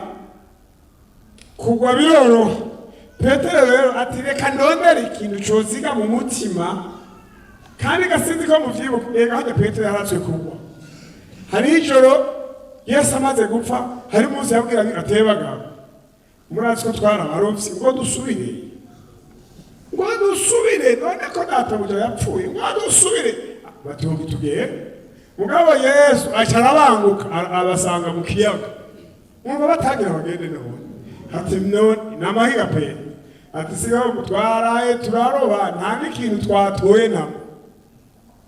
kugwa biroroha. Petero rero ati: "Reka ndondere ikintu coziga mu mutima." Kandi gasinzi ko muvyibuka, ega hajya Petero yaratswe kugwa. Hari ijoro Yesu amaze gupfa, hari umunsi yabwira atebaga: "Murazi ko twarabarovyi, ngo dusubire, ngo dusubire, none ko databuja yapfuye, ngo dusubire." Bati: "Tugende." Mugabo Yesu aca arabanguka, abasanga mu kiyaga. Mwumva batagira bagende none? Ati: "None namahiga pe." Ati: "Sigaho twaraye turaroba, nta n'ikintu twatoye namo."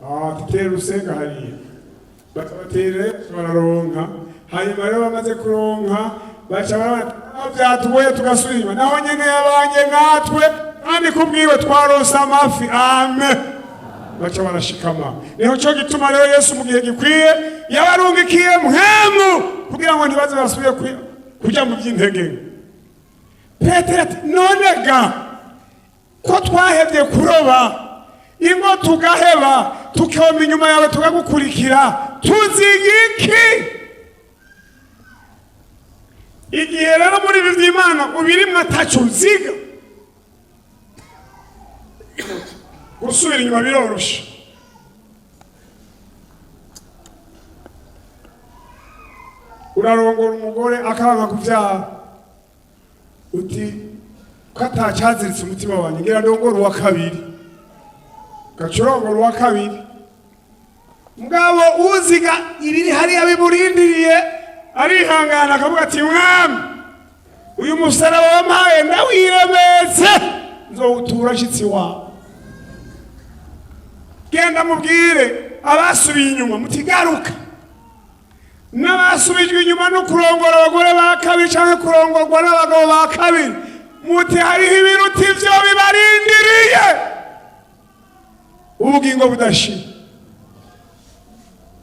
Ati: "Tera urusenga hariya." Bakabatere, bararonka. Hanyuma rero bamaze kuronka, baca barabona: "Aho byatugoye tugasubira inyuma, naho nyene yabanye natwe, kandi kubwiwe twaronse amafi." Amen. Baca barashikama. Niho cyo gituma rero Yesu mu gihe gikwiye yabarungikiye Mpwemu kugira ngo ntibaze basubire kuja mu by'intege nke. Petero ati: "None ga ko twahevye kuroba, ingo tugaheba, tukoma inyuma yawe tukagukurikira, tuziga iki?" Igihe rero muri ibi by'Imana ubirimwo ataco uziga, gusubira inyuma biroroshe. Urarongora umugore akanga kuvyara, uti: "Ko atacyaziritse umutima wanjye, ngira ndongora uwa kabiri." Gaca urongora uwa kabiri. Mugabo uziga ibiri hariya bimurindiriye, arihangana, akavuga ati: "Mwami, uyu musaraba wampaye ndawiremetse, nzowutura nshitsi wawe." Genda mubwire abasubiye inyuma mutigaruka, n'abasubijwe inyuma no kurongora abagore ba kabiri cyangwa kurongorwa n'abagabo ba kabiri, muti: "Hariho ibiruta ivyo bibarindiriye, ubugingo budashira."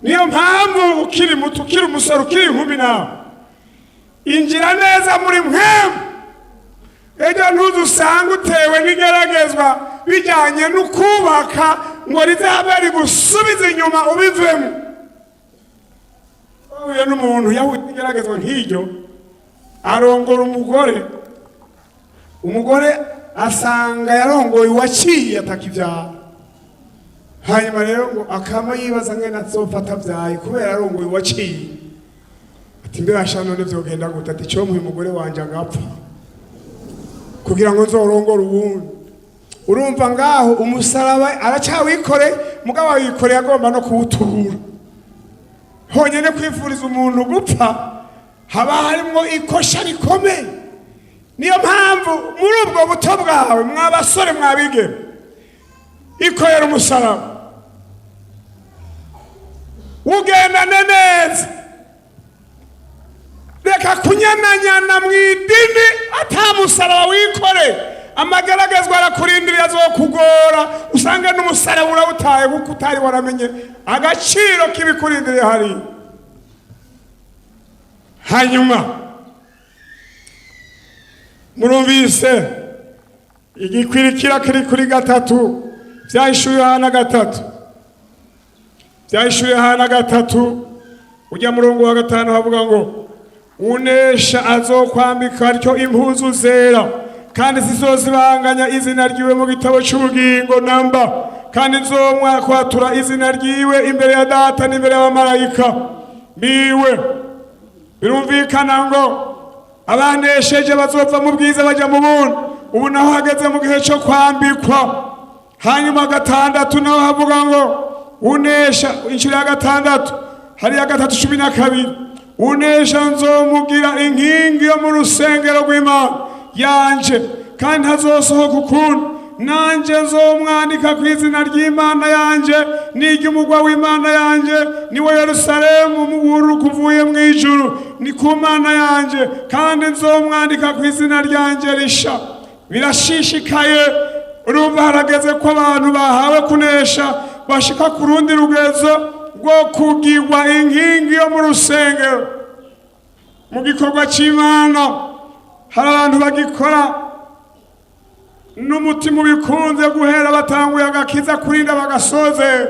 Niyo mpamvu ukiri muto, ukiri umusore, ukiri inkumi, nawe injira neza muri mpwemu. Ejo ntuzusanga utewe n'igeragezwa bijyanye n'ukubaka ngo rizabe rigusubize inyuma ubivemo. Wahuye n'umuntu yahuye n'igeragezwa nk'iryo, arongora umugore, umugore asanga yarongoye uwaciye atakibyara. Hanyuma rero ngo akama yibaza ngene azofata abyaye kubera yarongoye uwaciye. Ati: "Mbe basha, none vyogenda gute?" Ati: "Cyomuha umugore wanje agapfa kugira ngo nzorongore uwundi." Urumva ngaho umusaraba aracawikoreye, mugabo awikoreye agomba no kuwutura. Honyine kwifuriza umuntu gupfa haba harimo ikosha rikomeye. Niyo mpamvu muri ubwo buto bwawe, mwa basore, mwabigeme, ikorera umusaraba, ugendane neza. Reka kunyananyana mu idini ata musaraba wikoreye. Amagaragazwa arakurindiriye, azokugora, usange n'umusaraba urawutaye kuko utari waramenye agaciro k'ibikurindiriye hariya. Hanyuma murumvise igikwirikira kiri kuri 3, Vyahishuye Yohana 3, Vyahishuye Yohana 3, ujya murongo wa 5, havuga ngo: "Unesha azokwambika atyo impuzu zera, kandi zizozibanganya izina ryiwe mu gitabo cy'ubugingo namba, kandi nzomwakwatura izina ryiwe imbere ya Data n'imbere y'abamarayika biwe." Birumvikana ngo abanesheje bazova mu bwiza bajya mu bundi. Ubu naho hageze mu gihe cyo kwambikwa. Hanyuma 6 naho havuga ngo unesha, inshuro ya 6 hariya 3:12: "Unesha nzomugira inkingi yo mu rusengero rw'Imana yanje, kandi ntazosohoka ukundi. Nanjye nzomwandika ku izina ry'Imana yanje n'iry'umugwa w'Imana yanje, niwe Yerusalemu wuruka uvuye mu ijuru ni ku Mana yanje, kandi nzomwandika ku izina ryanjye risha." Birashishikaye. Urumva harageze ko abantu bahawe kunesha bashika ku rundi rugezo rwo kugirwa inkingi yo mu rusengero mu gikorwa cy'Imana. Hari abantu bagikora n'umutima ubikunze guhera batanguye agakiza kurinda bagasoze,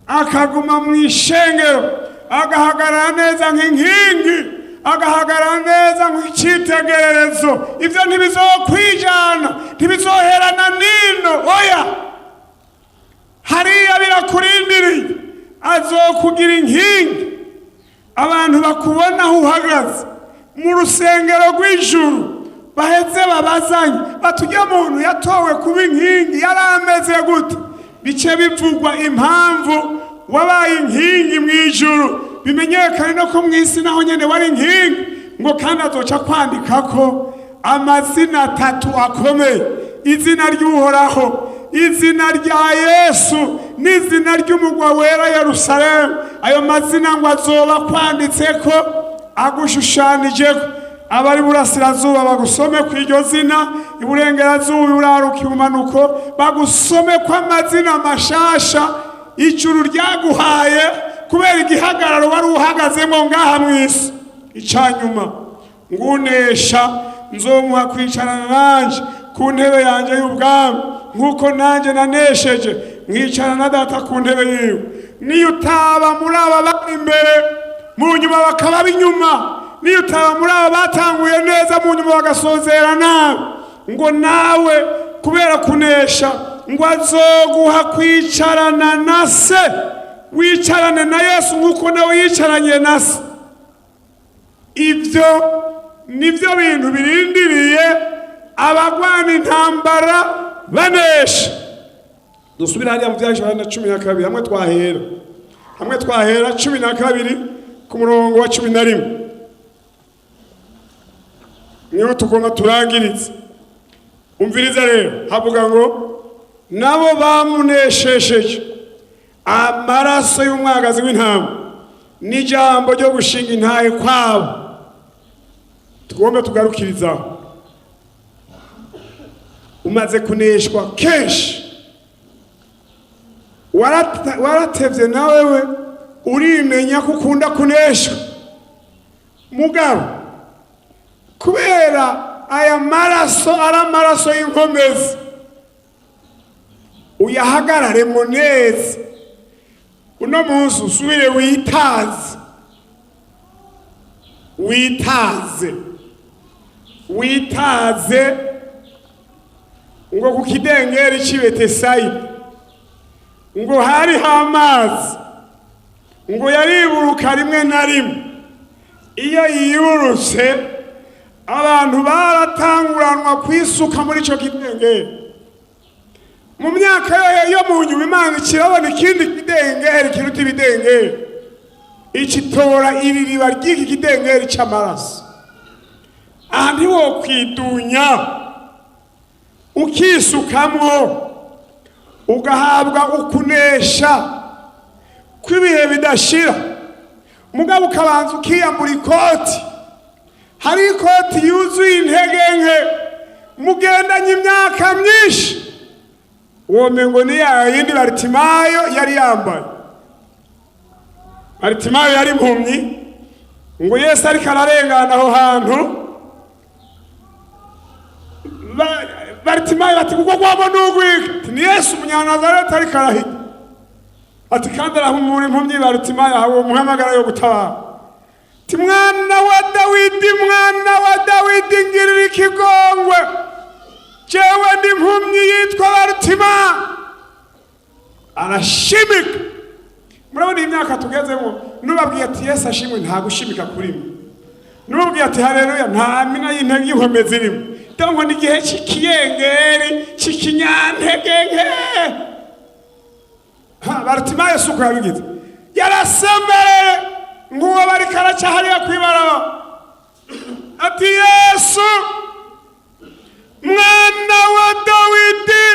akaguma mu ishengero, agahagarara neza nk'inkingi, agahagarara neza nk'icyitegererezo. Ibyo ntibizokwijana, ntibizoherana nino, oya. Hariya birakurindiriye, azokugira inkingi, abantu bakubona aho uhagaze mu rusengero rw'ijuru, baheze babazanye batujya muntu yatowe kuba inkingi yari ameze gute? Bice bivugwa impamvu wabaye inkingi mu ijuru, bimenyekane no ko mu isi naho nyene wari inkingi. Ngo kandi azoca kwandika ko amazina atatu akomeye: izina ry'Uhoraho, izina rya Yesu n'izina ry'umugwa wera Yerusalemu. Ayo mazina ngo azoba kwanditse ko agushushanijeko. Abari burasirazuba bagusome ku iryo zina, iburengerazuba, iburaruka, ibumanuko, bagusome ko amazina mashasha ijuru ryaguhaye kubera igihagararo wari uhagazemo ngaha mu isi. Icyanyuma, ngunesha nzomuha kwicarana nanje ku ntebe yanjye y'ubwami, nk'uko nanjye nanesheje mwicarana na Data ku ntebe yiwe. Niyo utaba muri aba bari imbere, mu nyuma bakaba b'inyuma, niyo utaba muri aba batanguye neza, mu nyuma bagasozera nabi, ngo nawe kubera kunesha ngo azoguha kwicarana na Se, wicarane na Yesu nk'uko nawe yicaranye na Se. Ibyo nibyo bintu birindiriye abagwana intambara banesha. Dusubire hariya mu Byahishuwe na 12, hamwe twahera, 12 ku murongo wa 11, niho tugomba turangirize. Umviriza rero, havuga ngo: "Nabo bamuneshesheje amaraso y'umwagazi w'intama n'ijambo ryo gushinga intahe kwabo." Tugomba tugarukirizaho. Umaze kuneshwa kenshi, waratevye nawewe. Urimenya ko ukunda kunesha, mugabo kubera aya maraso ari amaraso y'inkomezi, uyahagararemo neza. Uno munsi usubire witaze, witaze, witaze ngo ku kidengeri cy'i Betesayida ngo hariho amazi, ngo yariburuka rimwe na rimwe. Iyo yiburutse, abantu baratanguranwa kwisuka muri icyo kidengeri. Mu myaka yo mu nyuma, Imana kirabona ikindi kidengeri kiruta ibidengeri, ikitora iri riba ry'iki kidengeri cy'amaraso. Aha ntiwokwidunya ukisukamwo, ugahabwa ukunesha kw'ibihe bidashira, mugabo ukabanza ukiyambura ikoti? Hari ikoti yuzuye intege nke mugendanye imyaka myinshi, womengo ni ya yindi Baritimayo yari yambaye. Baritimayo yari impumyi. Ngo Yesu ariko ararengana aho hantu, Baritimayo bati: "Kuko gwabo nugwika?" Ati: "Ni Yesu Umunyanazareti ariko arahita." Ati: "Kandi arahumura impumyi." Baritimayo ahawe umuhamagara yo gutabara, ati: "Mwana wa Dawidi, mwana wa Dawidi, ngirira ikigongwe, jewe ndi impumyi yitwa Baritima." Arashimika. Murabona iyi myaka tugezemo, nubabwiye ati: "Yesu ashimwe," nta gushimika kurimo. Nubabwiye ati: "Haleluya," nta mina y'intege y'inkomezi irimo. Donc ni igihe cy'ikiyengeri, cy'ikinyantege nke. Ha, Baritimayo si uko yabigize. Yarasemereye nk'uwo bariko araca hariya kw'ibaraba, ati: "Yesu, mwana wa Dawidi,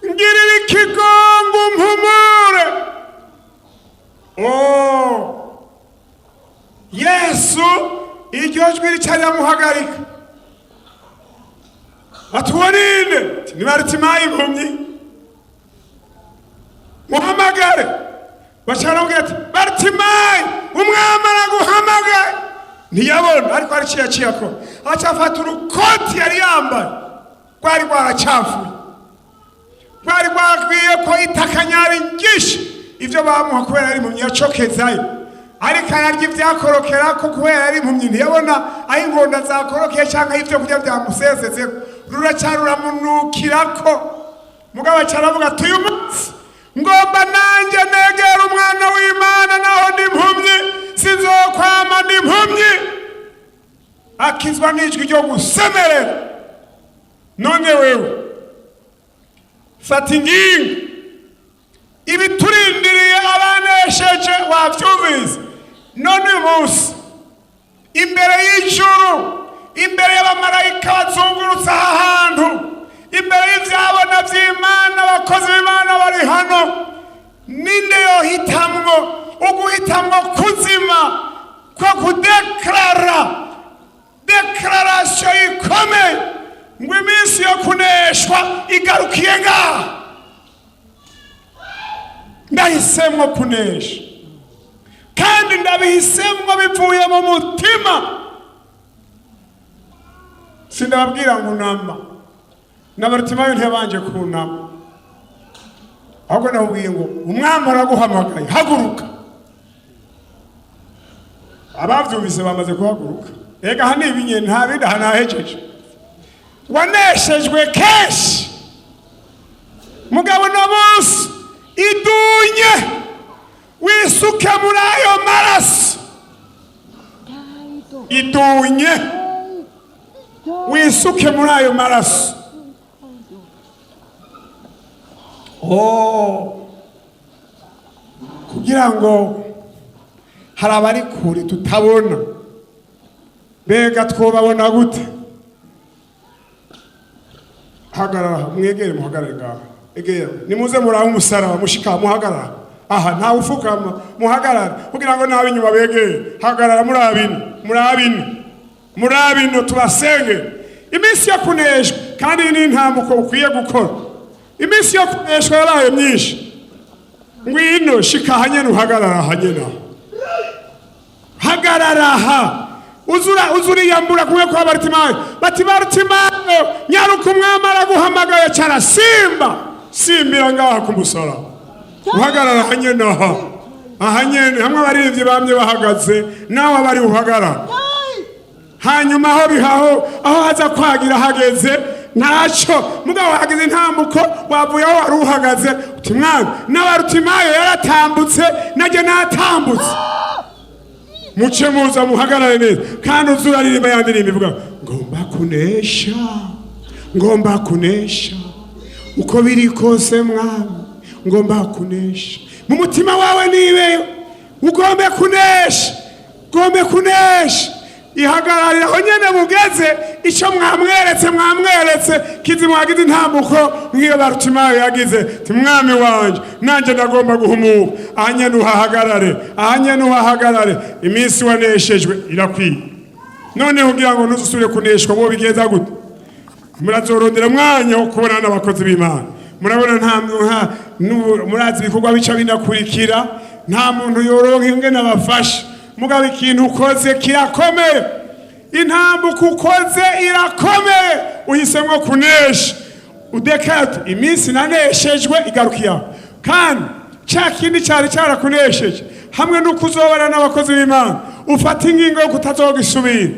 ngirira ikigongo, umpumure." Oh, Yesu iryo jwi rica riramuhagarika, ati: "Uwo ninde?" Ati: "Ni Baritimayo impumyi, muhamagare." Baca baramubwira ati: "Baritimayo, umwami araguhamagaye." Ntiyabona, ariko hari icyo yaciye akora. Aca afata urukoti yari yambaye, rwari rwaracafuye, rwari rwakwiye ko itakanyari ryinshi, ibyo bamuha kubera yari impumyi yacokezayo, ariko ararya ibyakorokera ko kubera yari impumyi ntiyabona aho ingonda zakorokeye cyangwa aho ibyo kurya byamusesetse, ruraca ruramunukirako. Mugabo aca aravuga ati: "Uyu munsi ngomba nanjye negera umwana w'Imana, naho ndi impumyi, sinzokwama ndi impumyi." Akizwa n'ijwi ryo gusemerera. None wewe fata ingingo. Ibiturindiriye abanesheje wabyumvise. None uyu munsi, imbere y'ijuru, imbere y'abamarayika bazungurutse aha hantu, imbere y'ibyabona by'Imana, abakozi b'Imana bari hano, ninde yohitamwo uguhitamwo kuzima ko kudeklarara déclaration ikomeye ngo iminsi yo kuneshwa igarukiye ngaha, ndahisemwo kunesha, kandi ndabihisemwo bivuye mu mutima? Sindababwira ngo unama na Baritimayo ntiyabanje kunama, ahubwo ndababwiye ngo umwami araguhamagaye, haguruka. Abavyumvise bamaze guhaguruka. Ega aha ni ibinye, nta bindi, aha nahejeje. Waneshejwe kenshi, mugabo no munsi idunye, wisuke muri ayo maraso. Idunye, wisuke muri ayo maraso. Oh, kugira ngo hari abari kure tutabona, mbega twobabona gute? Hagarara, mwegere, muhagarare ngaho, egera, nimuze murabe umusaraba, mushika muhagarara aha, ntawe ufukama, muhagarare kugira ngo nabe inyuma begere. Hagarara murabino, murabino, murabino, tubasenge. Iminsi yo kuneshwa, kandi iyi ni intambuko ukwiye gukora. Iminsi yo kuneshwa yabaye myinshi. Ngwino shika hanyene, uhagarara hanyene aho. Hagarara aha, uzura uzuriyambura kumwe kwa Baritimayo. Bati: "Baritimayo, nyaruka, umwami araguhamagaye." Carasimba simbira ngaha ku musaraba, uhagarara hanyene aha, aha nyene hamwe abaririmbyi bamye bahagaze, nawe abari uhagarara. Hanyuma aho bihaho, aho haza kwagira hageze ntacyo, mugabo hageze intambuko, wavuye aho wari uhagaze, uti: "Mwami, n'Abarutimayo yaratambutse, najye natambutse." Muce muza muhagarare neza, kandi uze uraririmba ya ndirimbo ivuga: "Ngomba kunesha, ngomba kunesha, uko biri kose mwami, ngomba kunesha." Mu mutima wawe nibeyo ugombe kunesha, ugombe kunesha. Ihagararira aho nyene mugeze. Icyo mwamweretse, mwamweretse kizi mwagize intambuko nk'iyo Barutimayo yagize, ti: "Mwami wanje, nanjye ndagomba guhumuka." Aha nyene uhahagarare, aha nyene uhahagarare. Iminsi waneshejwe irakwiye. Noneho kugira ngo ntuzusubire kuneshwa, bo bigenza gute? Murazorondera umwanya wo kubona n'abakozi b'Imana. Murabona nta murazi ibikorwa bica binakurikira. Nta muntu yoronka ingene abafasha. Mugabo ikintu ukoze kirakomeye, intambuko ukoze irakomeye. Uhisemwo kunesha, udekate iminsi naneshejwe igarukiye aho. Kandi cya kindi cyari cyarakunesheje, hamwe n'uko uzobana n'abakozi b'Imana, ufata ingingo yo kutazogisubira,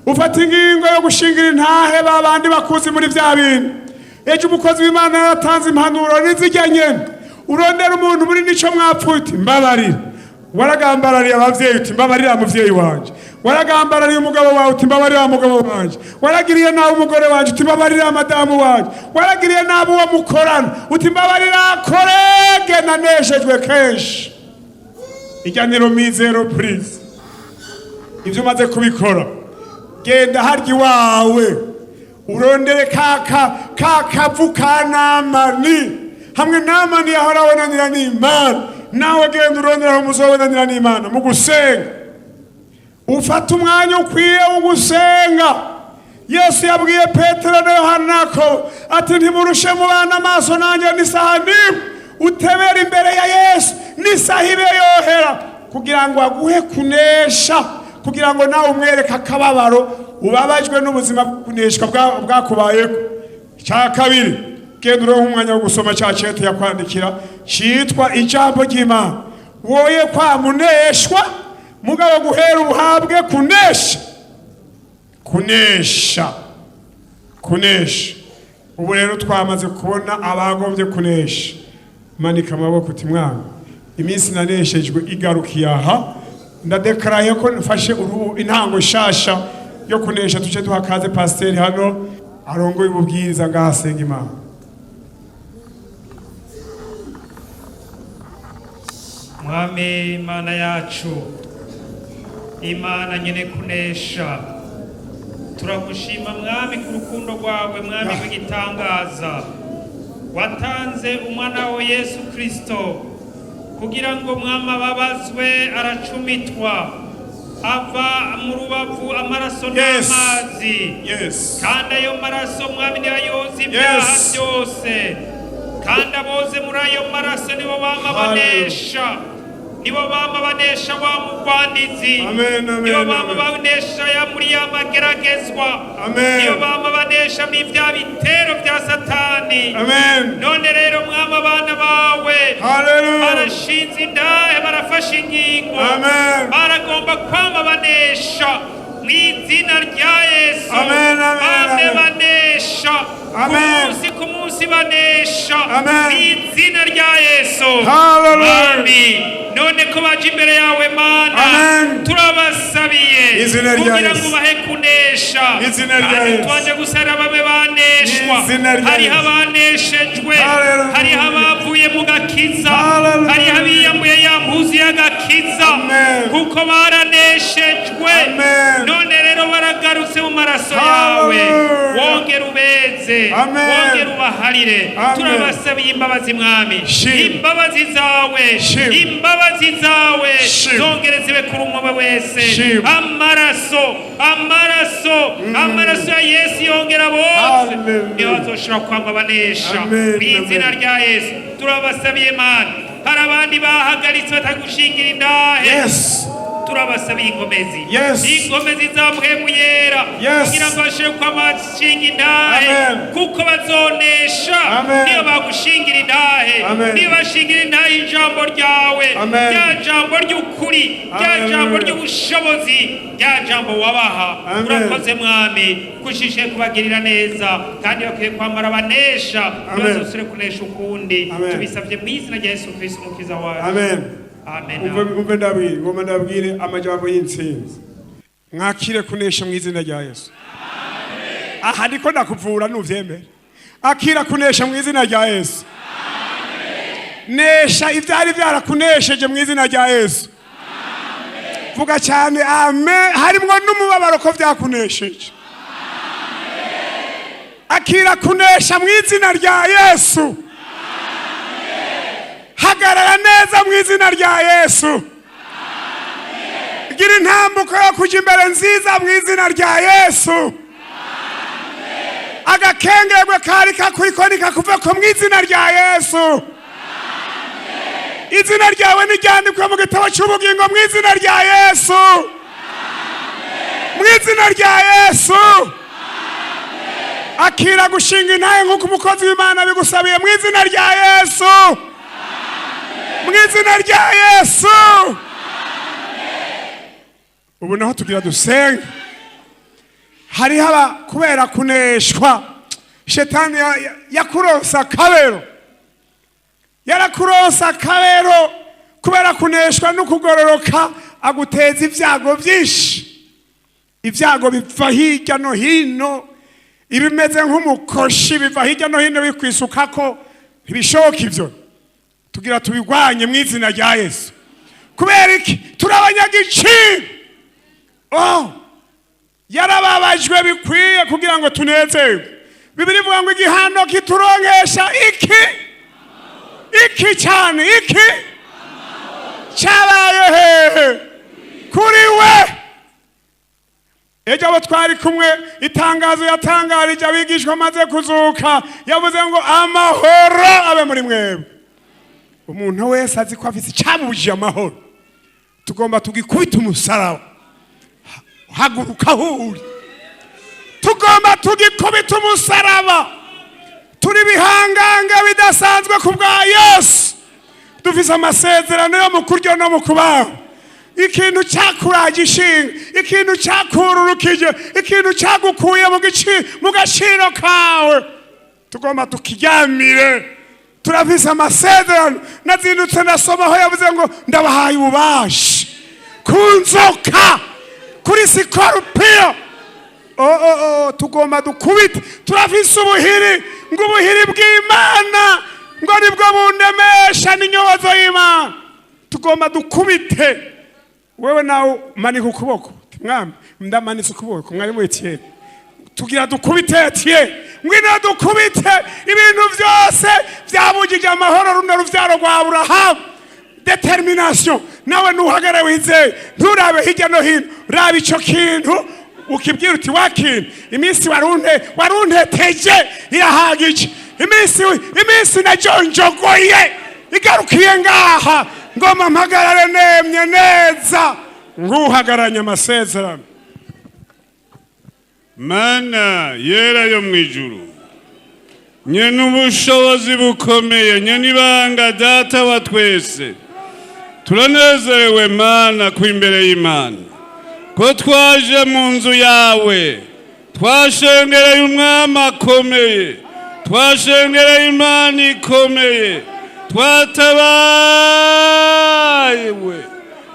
ufata ingingo yo gushingira intahe ba bandi bakuzi muri bya bintu. Ejo umukozi w'Imana yaratanze impanuro n'izijya nyene. Urondera umuntu muri nico mwapfuye, uti: "Mbabarira." Waragambarariye abavyeyi, uti: "Mbabarira muvyeyi wanje." Waragambarariye umugabo wawe, uti: "Mbabarira mugabo wanje." Waragiriye nabi umugore wanje, uti: "Mbabarira madamu wanje." Waragiriye nabi uwo mukorana, uti: "Mbabarira collègue, naneshejwe kenshi." Ijya ni remise reprise. Ibyo umaze kubikora, genda harya iwawe, urondere ka kavu ka Namani. Hamwe Namani yahora abonanira n'Imana, nawe genda urondera aho muzobonanira n'Imana mu gusenga. Ufate umwanya ukwiye wo gusenga. Yesu yabwiye Petero na Yohana ko ati: "Ntimurushe mubana amaso nanjye n'isaha n'imwe." Utebera imbere ya Yesu n'isaha ibe yohera, kugira ngo aguhe kunesha, kugira ngo nawe umwereke akababaro ubabajwe n'ubuzima kuneshwa bwakubayeko. Icya kabiri, genda uronke umwanya wo gusoma cya cete yakwandikira cyitwa ijambo ry'Imana. Woye kwamuneshwa, mugabo guhera ubuhabwe kunesha, kunesha, kunesha. Ubu rero twamaze kubona abagombye kunesha. Manika amaboko uti: "Mwana, iminsi naneshejwe igarukiye aha, ndadekaraye ko mfashe intango nshasha yo kunesha." Tuce duha kaze pasiteri hano arongoye ububwiriza ngaha, asenga Imana. Mwami Imana yacu, Imana nyene kunesha, turagushima Mwami ku rukundo rwawe, Mwami rw'igitangaza. Watanze umwana wawe Yesu Kristo kugira ngo Mwami ababazwe, aracumitwa, ava mu rubavu amaraso n'amazi. Kandi ayo maraso, Mwami, niyo yoza ibyaha byose. Kandi aboze muri ayo maraso nibo bama banesha, nibo bama banesha wa mugwanizi, Amen, amen, nibo bama amen. banesha ya muri ya mageragezwa, Amen. niyo bama banesha mu bya bitero bya Satani. Amen. None rero Mwami, abana bawe Hallelujah. barashinze indahe, barafashe ingingo, Amen. baragomba kwama banesha mu izina rya Yesu. Amen, amen, Bame amen. banesha ku Amen. munsi ku munsi, banesha Amen. mu izina rya Yesu. Hallelujah. Mwami, none ko baje imbere yawe Mana, Amen. turabasabiye Izina rya kugira Yesu. ngo ubahe kunesha. Izina rya Kandi Yesu. twanje gusara babe baneshwa. Izina rya Hariho Yesu. abaneshejwe, Hallelujah. hariho abavuye mu gakiza, Hallelujah. hariho abiyambuye ya mpuzu y'agakiza, Amen. kuko baraneshejwe. Amen. None rero baragarutse mu maraso yawe. Hallelujah. Wongere ubeze, Amen. wongere ubaharire. Amen. Turabasabiye imbabazi Mwami, Shim. imbabazi zawe, Shim. imbabazi zawe Shim. zongere zibe kuri umwe wese. Shim. Amaraso, amaraso, amaraso ya Yesu yongera bose, Hallelujah. niho bazoshobora kwamba banesha Amen, mu izina amen. rya Yesu. Turabasabiye Mana. Hari abandi bahagaritse batagushingira intahe. Turabasabiye inkomezi, inkomezi za Mpwemu Yera, kugira ngo bashire kwamashinga intahe, kuko bazonesha niyo bagushingira intahe, niyo bashingira intahe ijambo ryawe, rya jambo ry'ukuri, rya jambo ry'ubushobozi, rya jambo wabaha. Urakoze Mwami, kushishe kubagirira neza, kandi bakwiye kwambara banesha, ntibazosubire kunesha ukundi. Tubisabye mu izina rya Yesu Kristo, Umukiza wacu. Amen. Amen. Umve, umve, ndabwire, ngomba ndabwire amajambo y'intsinzi. Mwakire kunesha mu izina rya Yesu. Aha ndiko ndakuvura, nuvyemere. Akira kunesha mu izina rya Yesu. Nesha ivyari byarakunesheje mu izina rya Yesu. Vuga cyane amen, harimwo n'umubabaro ko byakunesheje. Akira kunesha mu izina rya Yesu. Hagarara neza mu izina rya Yesu. Gira intambuko yo kujya imbere nziza mu izina rya Yesu. Agakengerwe kari kakuriko nikakuve ko mu izina rya Yesu. Izina ryawe niryandikwe mu gitabo cy'ubugingo mu izina rya Yesu, mu izina rya Yesu. Akira gushinga intahe nk'uko umukozi w'Imana bigusabiye mu izina rya Yesu, mu izina rya Yesu. Ubu naho tugira dusenge. Hariho aba kubera kuneshwa, shetani yakuronsa akabero, yarakuronsa akabero kubera kuneshwa no kugororoka, aguteza ibyago byinshi. Ibyago biva hirya no hino, ibimeze nk'umukoshi biva hirya no hino bikwisukako. Ntibishoboka ibyo, tugira tubirwanye mu izina rya Yesu. Kubera iki? Turi abanyagiciro. Oh, yarababajwe bikwiye kugira ngo tunezerwe. Bibiri ivuga ngo igihano kituronkesha iki iki cyane iki cyabaye hehe? Kuri we. Ejo abo twari kumwe, itangazo yatangarije abigishwa amaze kuzuka, yavuze ngo: "Amahoro abe muri mwebwe." Umuntu wese azi ko afite icyamubujije amahoro, tugomba tugikubita umusaraba. Haguruka aho uri, tugomba tugikubita umusaraba. Turi bihangange bidasanzwe ku bwa Yesu. Dufise amasezerano yo mu kurya no mu kubaho. Ikintu cyakuraje ishinga, ikintu cyakururukije, ikintu cyagukuye mu gaciro kawe, tugomba tukiryamire. Turafise amasezerano. Nazindutse ndasoma aho yavuze ngo: "Ndabahaye ububasha ku nzoka, kuri sikorupiyo." Oh, oh, oh, tugomba dukubite. Turafise ubuhiri, ngo ubuhiri bw'Imana ngo nibwo bundemesha, n'inyobozo y'Imana. Tugomba dukubite. Wewe nawe manika ukuboko. Mwami, ndamanitse ukuboko. Mwarimu Etienne, tugira dukubite. Etienne, ngwino dukubite ibintu byose byabujije amahoro runo rubyaro rwa Aburahamu. Determination. Nawe nuhagare wizeye, nturabe hirya no hino, raba ico kintu ukibwira uti: "Wakintu, iminsi warunteteje irahagije, iminsi najonjogoye igarukiye ngaha, ngoma mpagarare nemye neza nguhagaranye amasezerano." Mana yera yo mu ijuru, nyene ubushobozi bukomeye, nyene ibanga, Data wa twese, turanezerewe Mana ku imbere y'Imana ko twaje mu nzu yawe. Twashengereye umwami akomeye, twashengereye Imana ikomeye, twatabayewe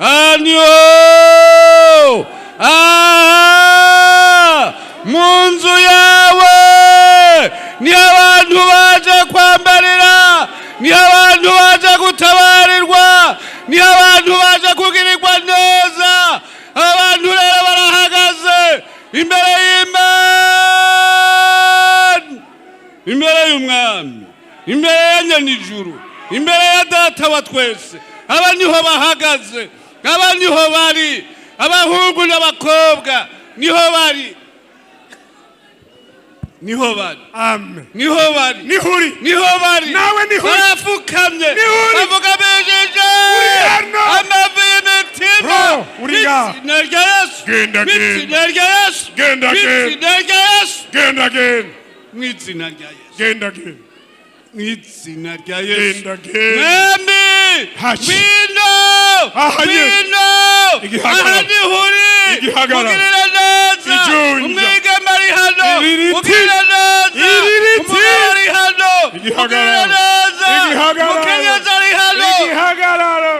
aniyo aha mu nzu yawe. Niho abantu baje kwambarira, niho abantu baje gutabarirwa, niho abantu baje kugirirwa neza. Abantu rero barahagaze imbere y'Imana, imbere y'umwami, imbere ya nyanijuru, imbere ya Data wa twese. Aba niho bahagaze, aba niho bari, abahungu n'abakobwa niho bari, niho bari. Amen. Niho bari. Nihuri. Niho bari. Nawe nihuri. Barafukamye. Nihuri. Bavuga. Turaje Uri hano. Amavi y'imitima. Ro, uri ngaha. Mw'izina rya Yesu. Genda, genda. Mw'izina rya Yesu. Genda, genda. Mw'izina rya Yesu. Genda, genda. Mw'izina rya Yesu. Genda, genda. Mw'izina rya Yesu. Genda, genda. Mwami, Hachi. ngwino, Aha nyene. ngwino, Igihagararo. aha niho uri, Igihagararo. ugirira neza, Ijunja. umwigeme ari hano, Iririti. ugirira neza, Iririti. umugabo ari hano, Igihagararo. ugirira neza, Igihagararo. umukenyezi ari hano, Igihagararo.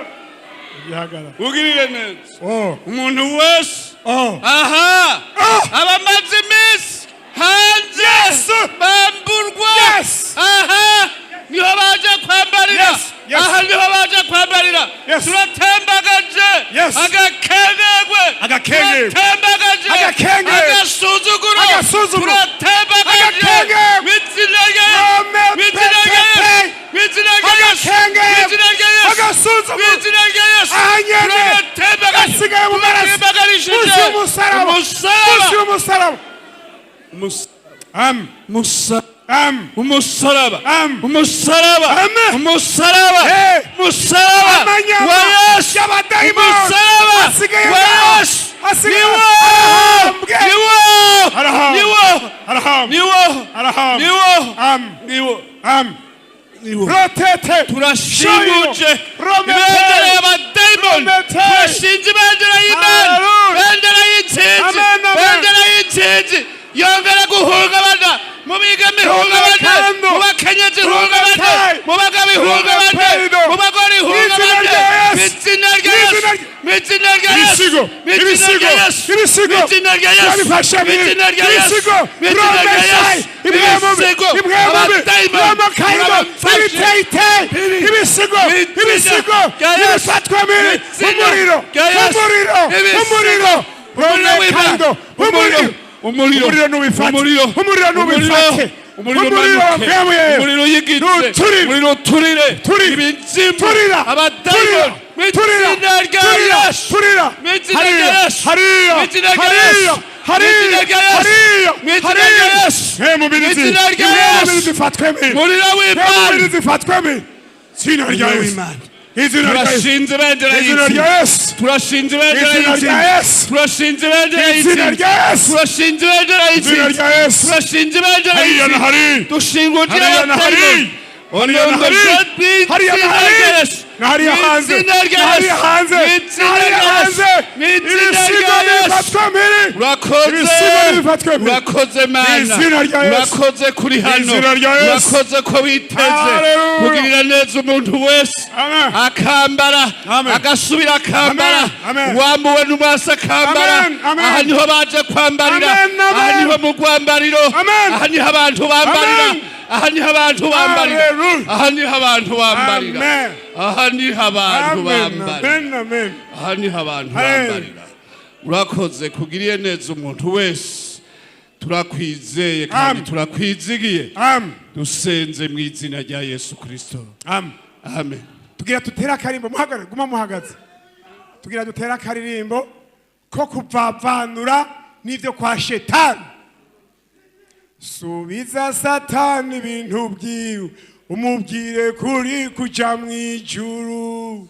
Igihagararo. ugirire neza, Oh. umuntu wese Oh. aha Ah. abamaze iminsi hanze Yes. bamburwa, Yes. aha niho baje kwambarira, Yes. Yes. aha niho baje kwambarira. Yes. Turatembagaje Yes. agakenegwe, Agakenegwe. turatembagaje Agakenegwe. agasuzuguro, Agasuzuguro. turatembagaje Agakenegwe. mw'izina rya Yesu, Rome mw'izina rya Yesu, pepepe. mw'izina rya Yesu, Agakenegwe. mw'izina rya Yesu, Agasuzuguro. mw'izina rya Yesu. Aha nyene. Turatembagaje, Gasigaye mu maraso. turatembagarishije Munsi y'umusaraba. umusaraba. Munsi y'umusaraba. Am. Am. Umusaraba, Am. umusaraba, Amen. umusaraba, Hey. umusaraba Amanyama wa Yesu, y'abadayimoni umusaraba asigaye wa ngaho. Yesu, Asigaye niwo, arahambwe. niwo, Arahambwe. niwo, Arahambwe. niwo, Arahambwe. niwo, Am. niwo, Am. niwo. Rotete. Turashinguje Romete. ibendera y'abadayimoni, Romete. turashinze ibendera y'Imana, Hallelujah. bendera y'intsinzi, Amen, amen. bendera y'intsinzi yongera guhungabana mu bigeme, ihungabane Romekando. mu bakenyezi, ihungabane Romete. mu bagabo, ihungabane Romepedo. mu bagore, Mw'izina ihungabane rya Yesu. mw'izina rya Yesu, Mw'izina rya- mw'izina rya Yesu, Ibisigo. mw'izina Ibisigo. rya Yesu, Ibisigo. mw'izina rya Yesu, Turabifashe biri. mw'izina rya Yesu, Ibisigo. mw'izina rya Romesai. Yesu, Ibwemu bi. ibisigo, Ibwemu bi. abadayimoni, Romokaido. murabafashe. Ibiteite. Ibisigo. Mw'izina Ibisigo. rya Yesu. Ibifatwe biri. Mw'izina Umuriro. rya Yesu. Umuriro. Ibisigo. Umuriro. Umuriro w'Imana. Romekaido. Umuriro. Umuriro. Umuriro nubifate. Umuriro. Umuriro nubifate. Umuriro Umuriro umanuke. wabwemuye. Umuriro uyigitse. Nuturire. Umuriro uturire. Turire. Ibizimu. Turira. Abadayimoni. Turira. Mw'izina rya Turira. Yesu. Turira. Mw'izina rya Hariya. Yesu. Hariya. Mw'izina rya Hariya. Yesu. Hariya. Mw'izina rya Yesu. Hariya. Mw'izina rya Hariya. Yesu. Mpemu mbirizi. Mw'izina rya Impemu Yesu. mbirizi zifatwe mbi. Umuriro Mpemu w'Imana. mbirizi zifatwe mbi. Izina rya Umuriro Yesu. w'Imana. Izina rya Yesu. Turashinze ibendera Izina y'intsinzi. rya Yesu. Turashinze ibendera Izina rya y'intsinzi. Yesu. Turashinze ibendera Izina y'intsinzi. rya Yesu. Turashinze ibendera Izina y'intsinzi. rya Yesu. Turashinze ibendera Hariya na y'intsinzi. hariya. Dushinguje Hariya na hariya. Hariya na hariya. Hariya na hariya. Na hariya hanze. Na hariya hanze. Na hariya hanze. Ibisigo bifatwe mbere. Urakoze, Ibisigo bifatwe mbere. urakoze Mana, Izina rya Yesu. urakoze kuri hano, Izina rya Yesu. urakoze ko witeze Hallelujah. kugirira neza umuntu wese Amen. akambara, Amen. agasubira akambara, Amen. Amen. wambuwe n'umwasi akambara. Amen. Amen. Aha niho baje kwambarira, Amen. Amen. aha niho mu rwambariro, Amen. aha niho abantu bambarira, Amen. aha niho abantu bambarira, Hallelujah. aha niho abantu bambarira, Amen. aha niho abantu Amen. bambarira, Amen. Amen. aha niho abantu Amen. bambarira. Urakoze kugiriye neza umuntu wese, turakwizeye kandi Amen. turakwizigiye. Amen. Dusenze mu izina rya Yesu Kristo, Amen. amen. Tugira dutere akarimbo, muhagarare, guma muhagaze. Tugira dutere akaririmbo ko kuvavanura n'ibyo kwa shetani. Subiza Satani ibintu byiwe, umubwire kuri kuja mu ijuru.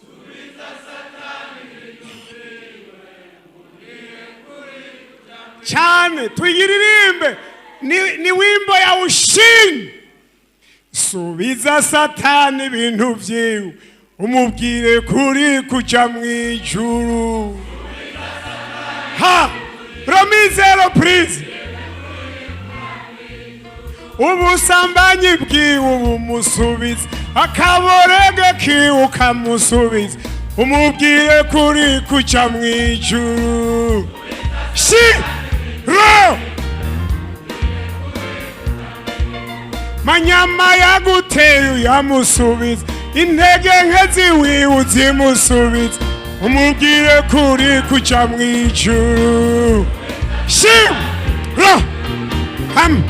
Cyane tuyiririmbe, ni wimbo ya ushindi. Subiza Satani ibintu byiwe, umubwire kuri kuja mu ijuru. Ha romizero purize. Ubusambanyi bwiwe ubumusubiza, akaborege kiwe ukamusubiza, umubwire kuri kuja mu ijuru. Shi ro manyama yaguteye uyamusubiza, intege nke ziwiwe uzimusubiza, umubwire kuri kuja mu ijuru. Shi ro ham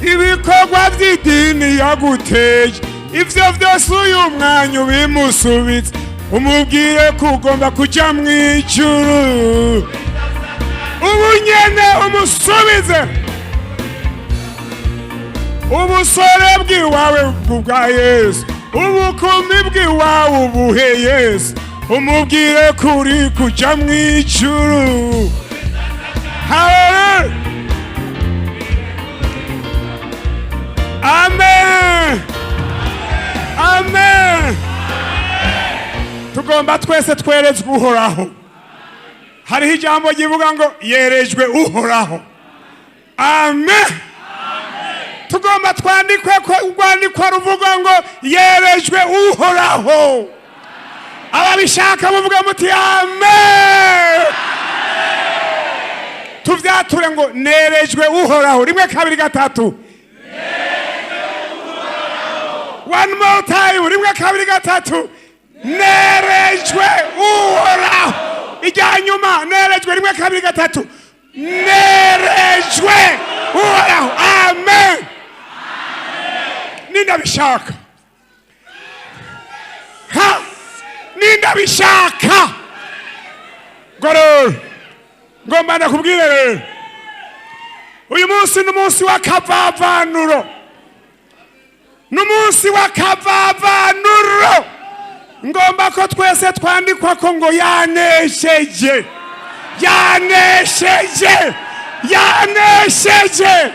ibikorwa by'idini yaguteye, ivyo vyose uyu mwanya ubimusubiza, umubwire ko ugomba kuja mu ijuru. Ubu nyene umusubize ubusore bw'iwawe bwa Yesu, Ubukumi bw'iwawe ubuhe Yesu, umubwire kuri kuja mu ijuru. Haleluya, amen, amen. Tugomba twese twerezwe Uhoraho. Hariho ijambo rivuga ngo yerejwe Uhoraho. Amen. Tugomba twandikwe ko urwandiko ruvuga ngo yerejwe Uhoraho. Ababishaka muvuga muti amen. Tuvyature ngo nerejwe Uhoraho. Rimwe, kabiri, gatatu. One more time. Rimwe, kabiri, gatatu. Nerejwe Uhoraho. Ijya nyuma, nerejwe. Rimwe, kabiri, gatatu. Nerejwe Uhoraho. Amen. Nindabishaka ha, nindabishaka ngo rero ngomba ndakubwire rero, uyu munsi ni umunsi w'akavavanuro, ni umunsi w'akavavanuro. Ngomba ko twese twandikwa ko ngo yanesheje, yanesheje, yanesheje.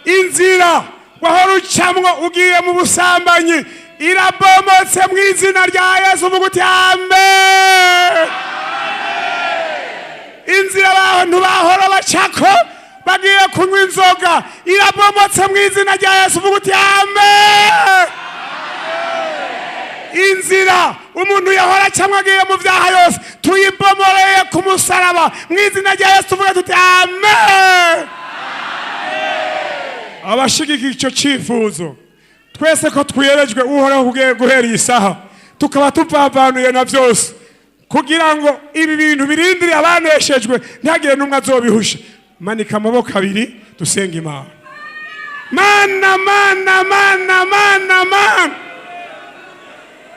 Inzira wahora ucamwo ugiye mu busambanyi irabomotse mu izina rya Yesu. Uvuga uti amen. Inzira abantu bahora bacako bagiye kunywa inzoga irabomotse mu izina rya Yesu. Uvuga uti amen. Inzira umuntu yahora acamwo agiye mu byaha yose tuyibomoreye ku musaraba mu izina rya Yesu. Tuvuga tuti amen. Abashigikiye icyo cyifuzo twese ko twiyerejwe Uhoraho guhera iyi saha, tukaba tuvavanuye na byose kugira ngo ibi bintu birindire abaneshejwe, ntihagire n'umwe azobihusha. Manika amaboko abiri, dusenga Imana. Mana, Mana, Mana, Mana, Mana,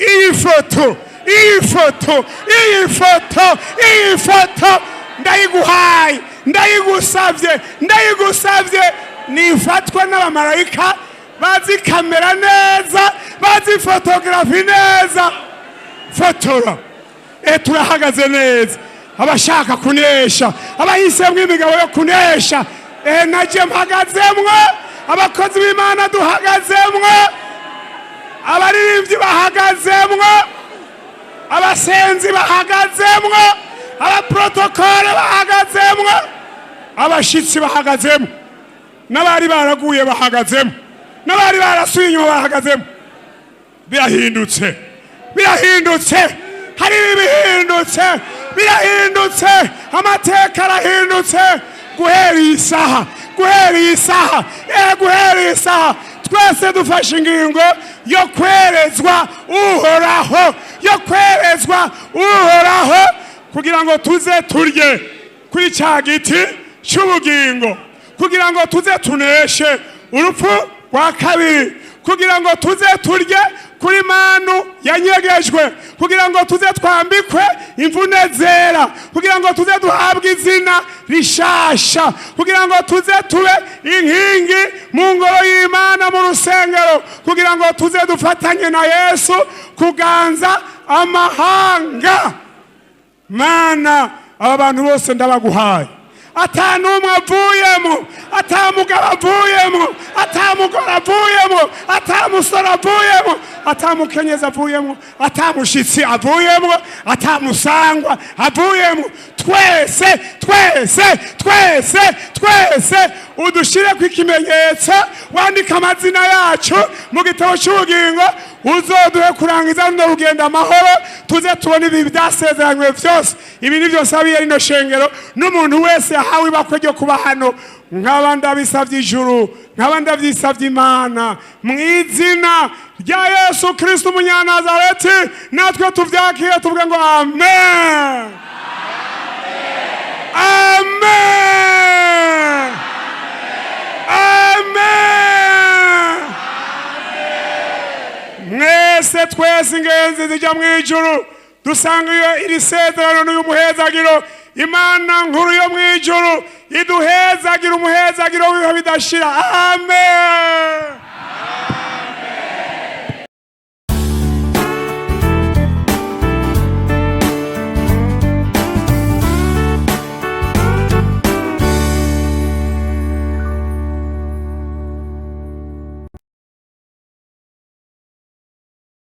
iyi foto, iyi foto, iyi foto, iyi foto ndayiguhaye, ndayigusabye, ndayigusabye. Nifatwa n'abamarayika bazi kamera neza, bazi photography neza. Fotora. E, turahagaze neza. Abashaka kunesha, abahisemwo imigabo yo kunesha, e, naje mpagazemwo. Abakozi b'Imana duhagazemwo, abaririmbyi bahagazemwo, abasenzi bahagazemwo, abaprotokole bahagazemwo, abashitsi bahagazemwo, n'abari baraguye bahagazemo, n'abari barasuye inyuma bahagazemo. Birahindutse, birahindutse. Hari ibihindutse, birahindutse. Amateka arahindutse guhera iyi saha, guhera iyi saha, guhera iyi saha. Twese dufashe ingingo yo kwerezwa Uhoraho, yo kwerezwa Uhoraho, kugira ngo tuze turye kuri cya giti cy'ubugingo, kugira ngo tuze tuneshe urupfu rwa kabiri, kugira ngo tuze turye kuri manu yanyegejwe, kugira ngo tuze twambikwe imvune zera, kugira ngo tuze duhabwe izina rishasha, kugira ngo tuze tube inkingi mu ngoro y'Imana, mu rusengero, kugira ngo tuze dufatanye na Yesu kuganza amahanga. Mana, aba bantu bose ndabaguhaye, ata n'umwe avuyemo, ata mugabo avuyemo, ata mugore avuyemo, ata musore avuyemo, ata mukenyezi avuyemo, ata mushitsi avuyemo, ata musangwa avuyemo. Twese, twese, twese, twese udushire ku ikimenyetso, wandike amazina yacu mu gitabo cy'ubugingo. Uzoduhe kurangiza runo rugendo amahoro, tuze tubone ibi byasezeranywe byose. Ibi ni byose abiye rino shengero n'umuntu wese yahawe ibakwe ryo kuba hano. Nkaba ndabisabye ijuru, nkaba ndabyisabye Imana mu izina rya Yesu Kristo umunyanazareti. Natwe tuvyakire, tuvuge ngo amen, amen, amen. Mwese, twese ingenzi zijya mu ijuru, dusanga iyo iri sezerano n'uyu muhezagiro. Imana nkuru yo mu ijuru iduhezagira umuhezagiro w'ibihe bidashira. Amen.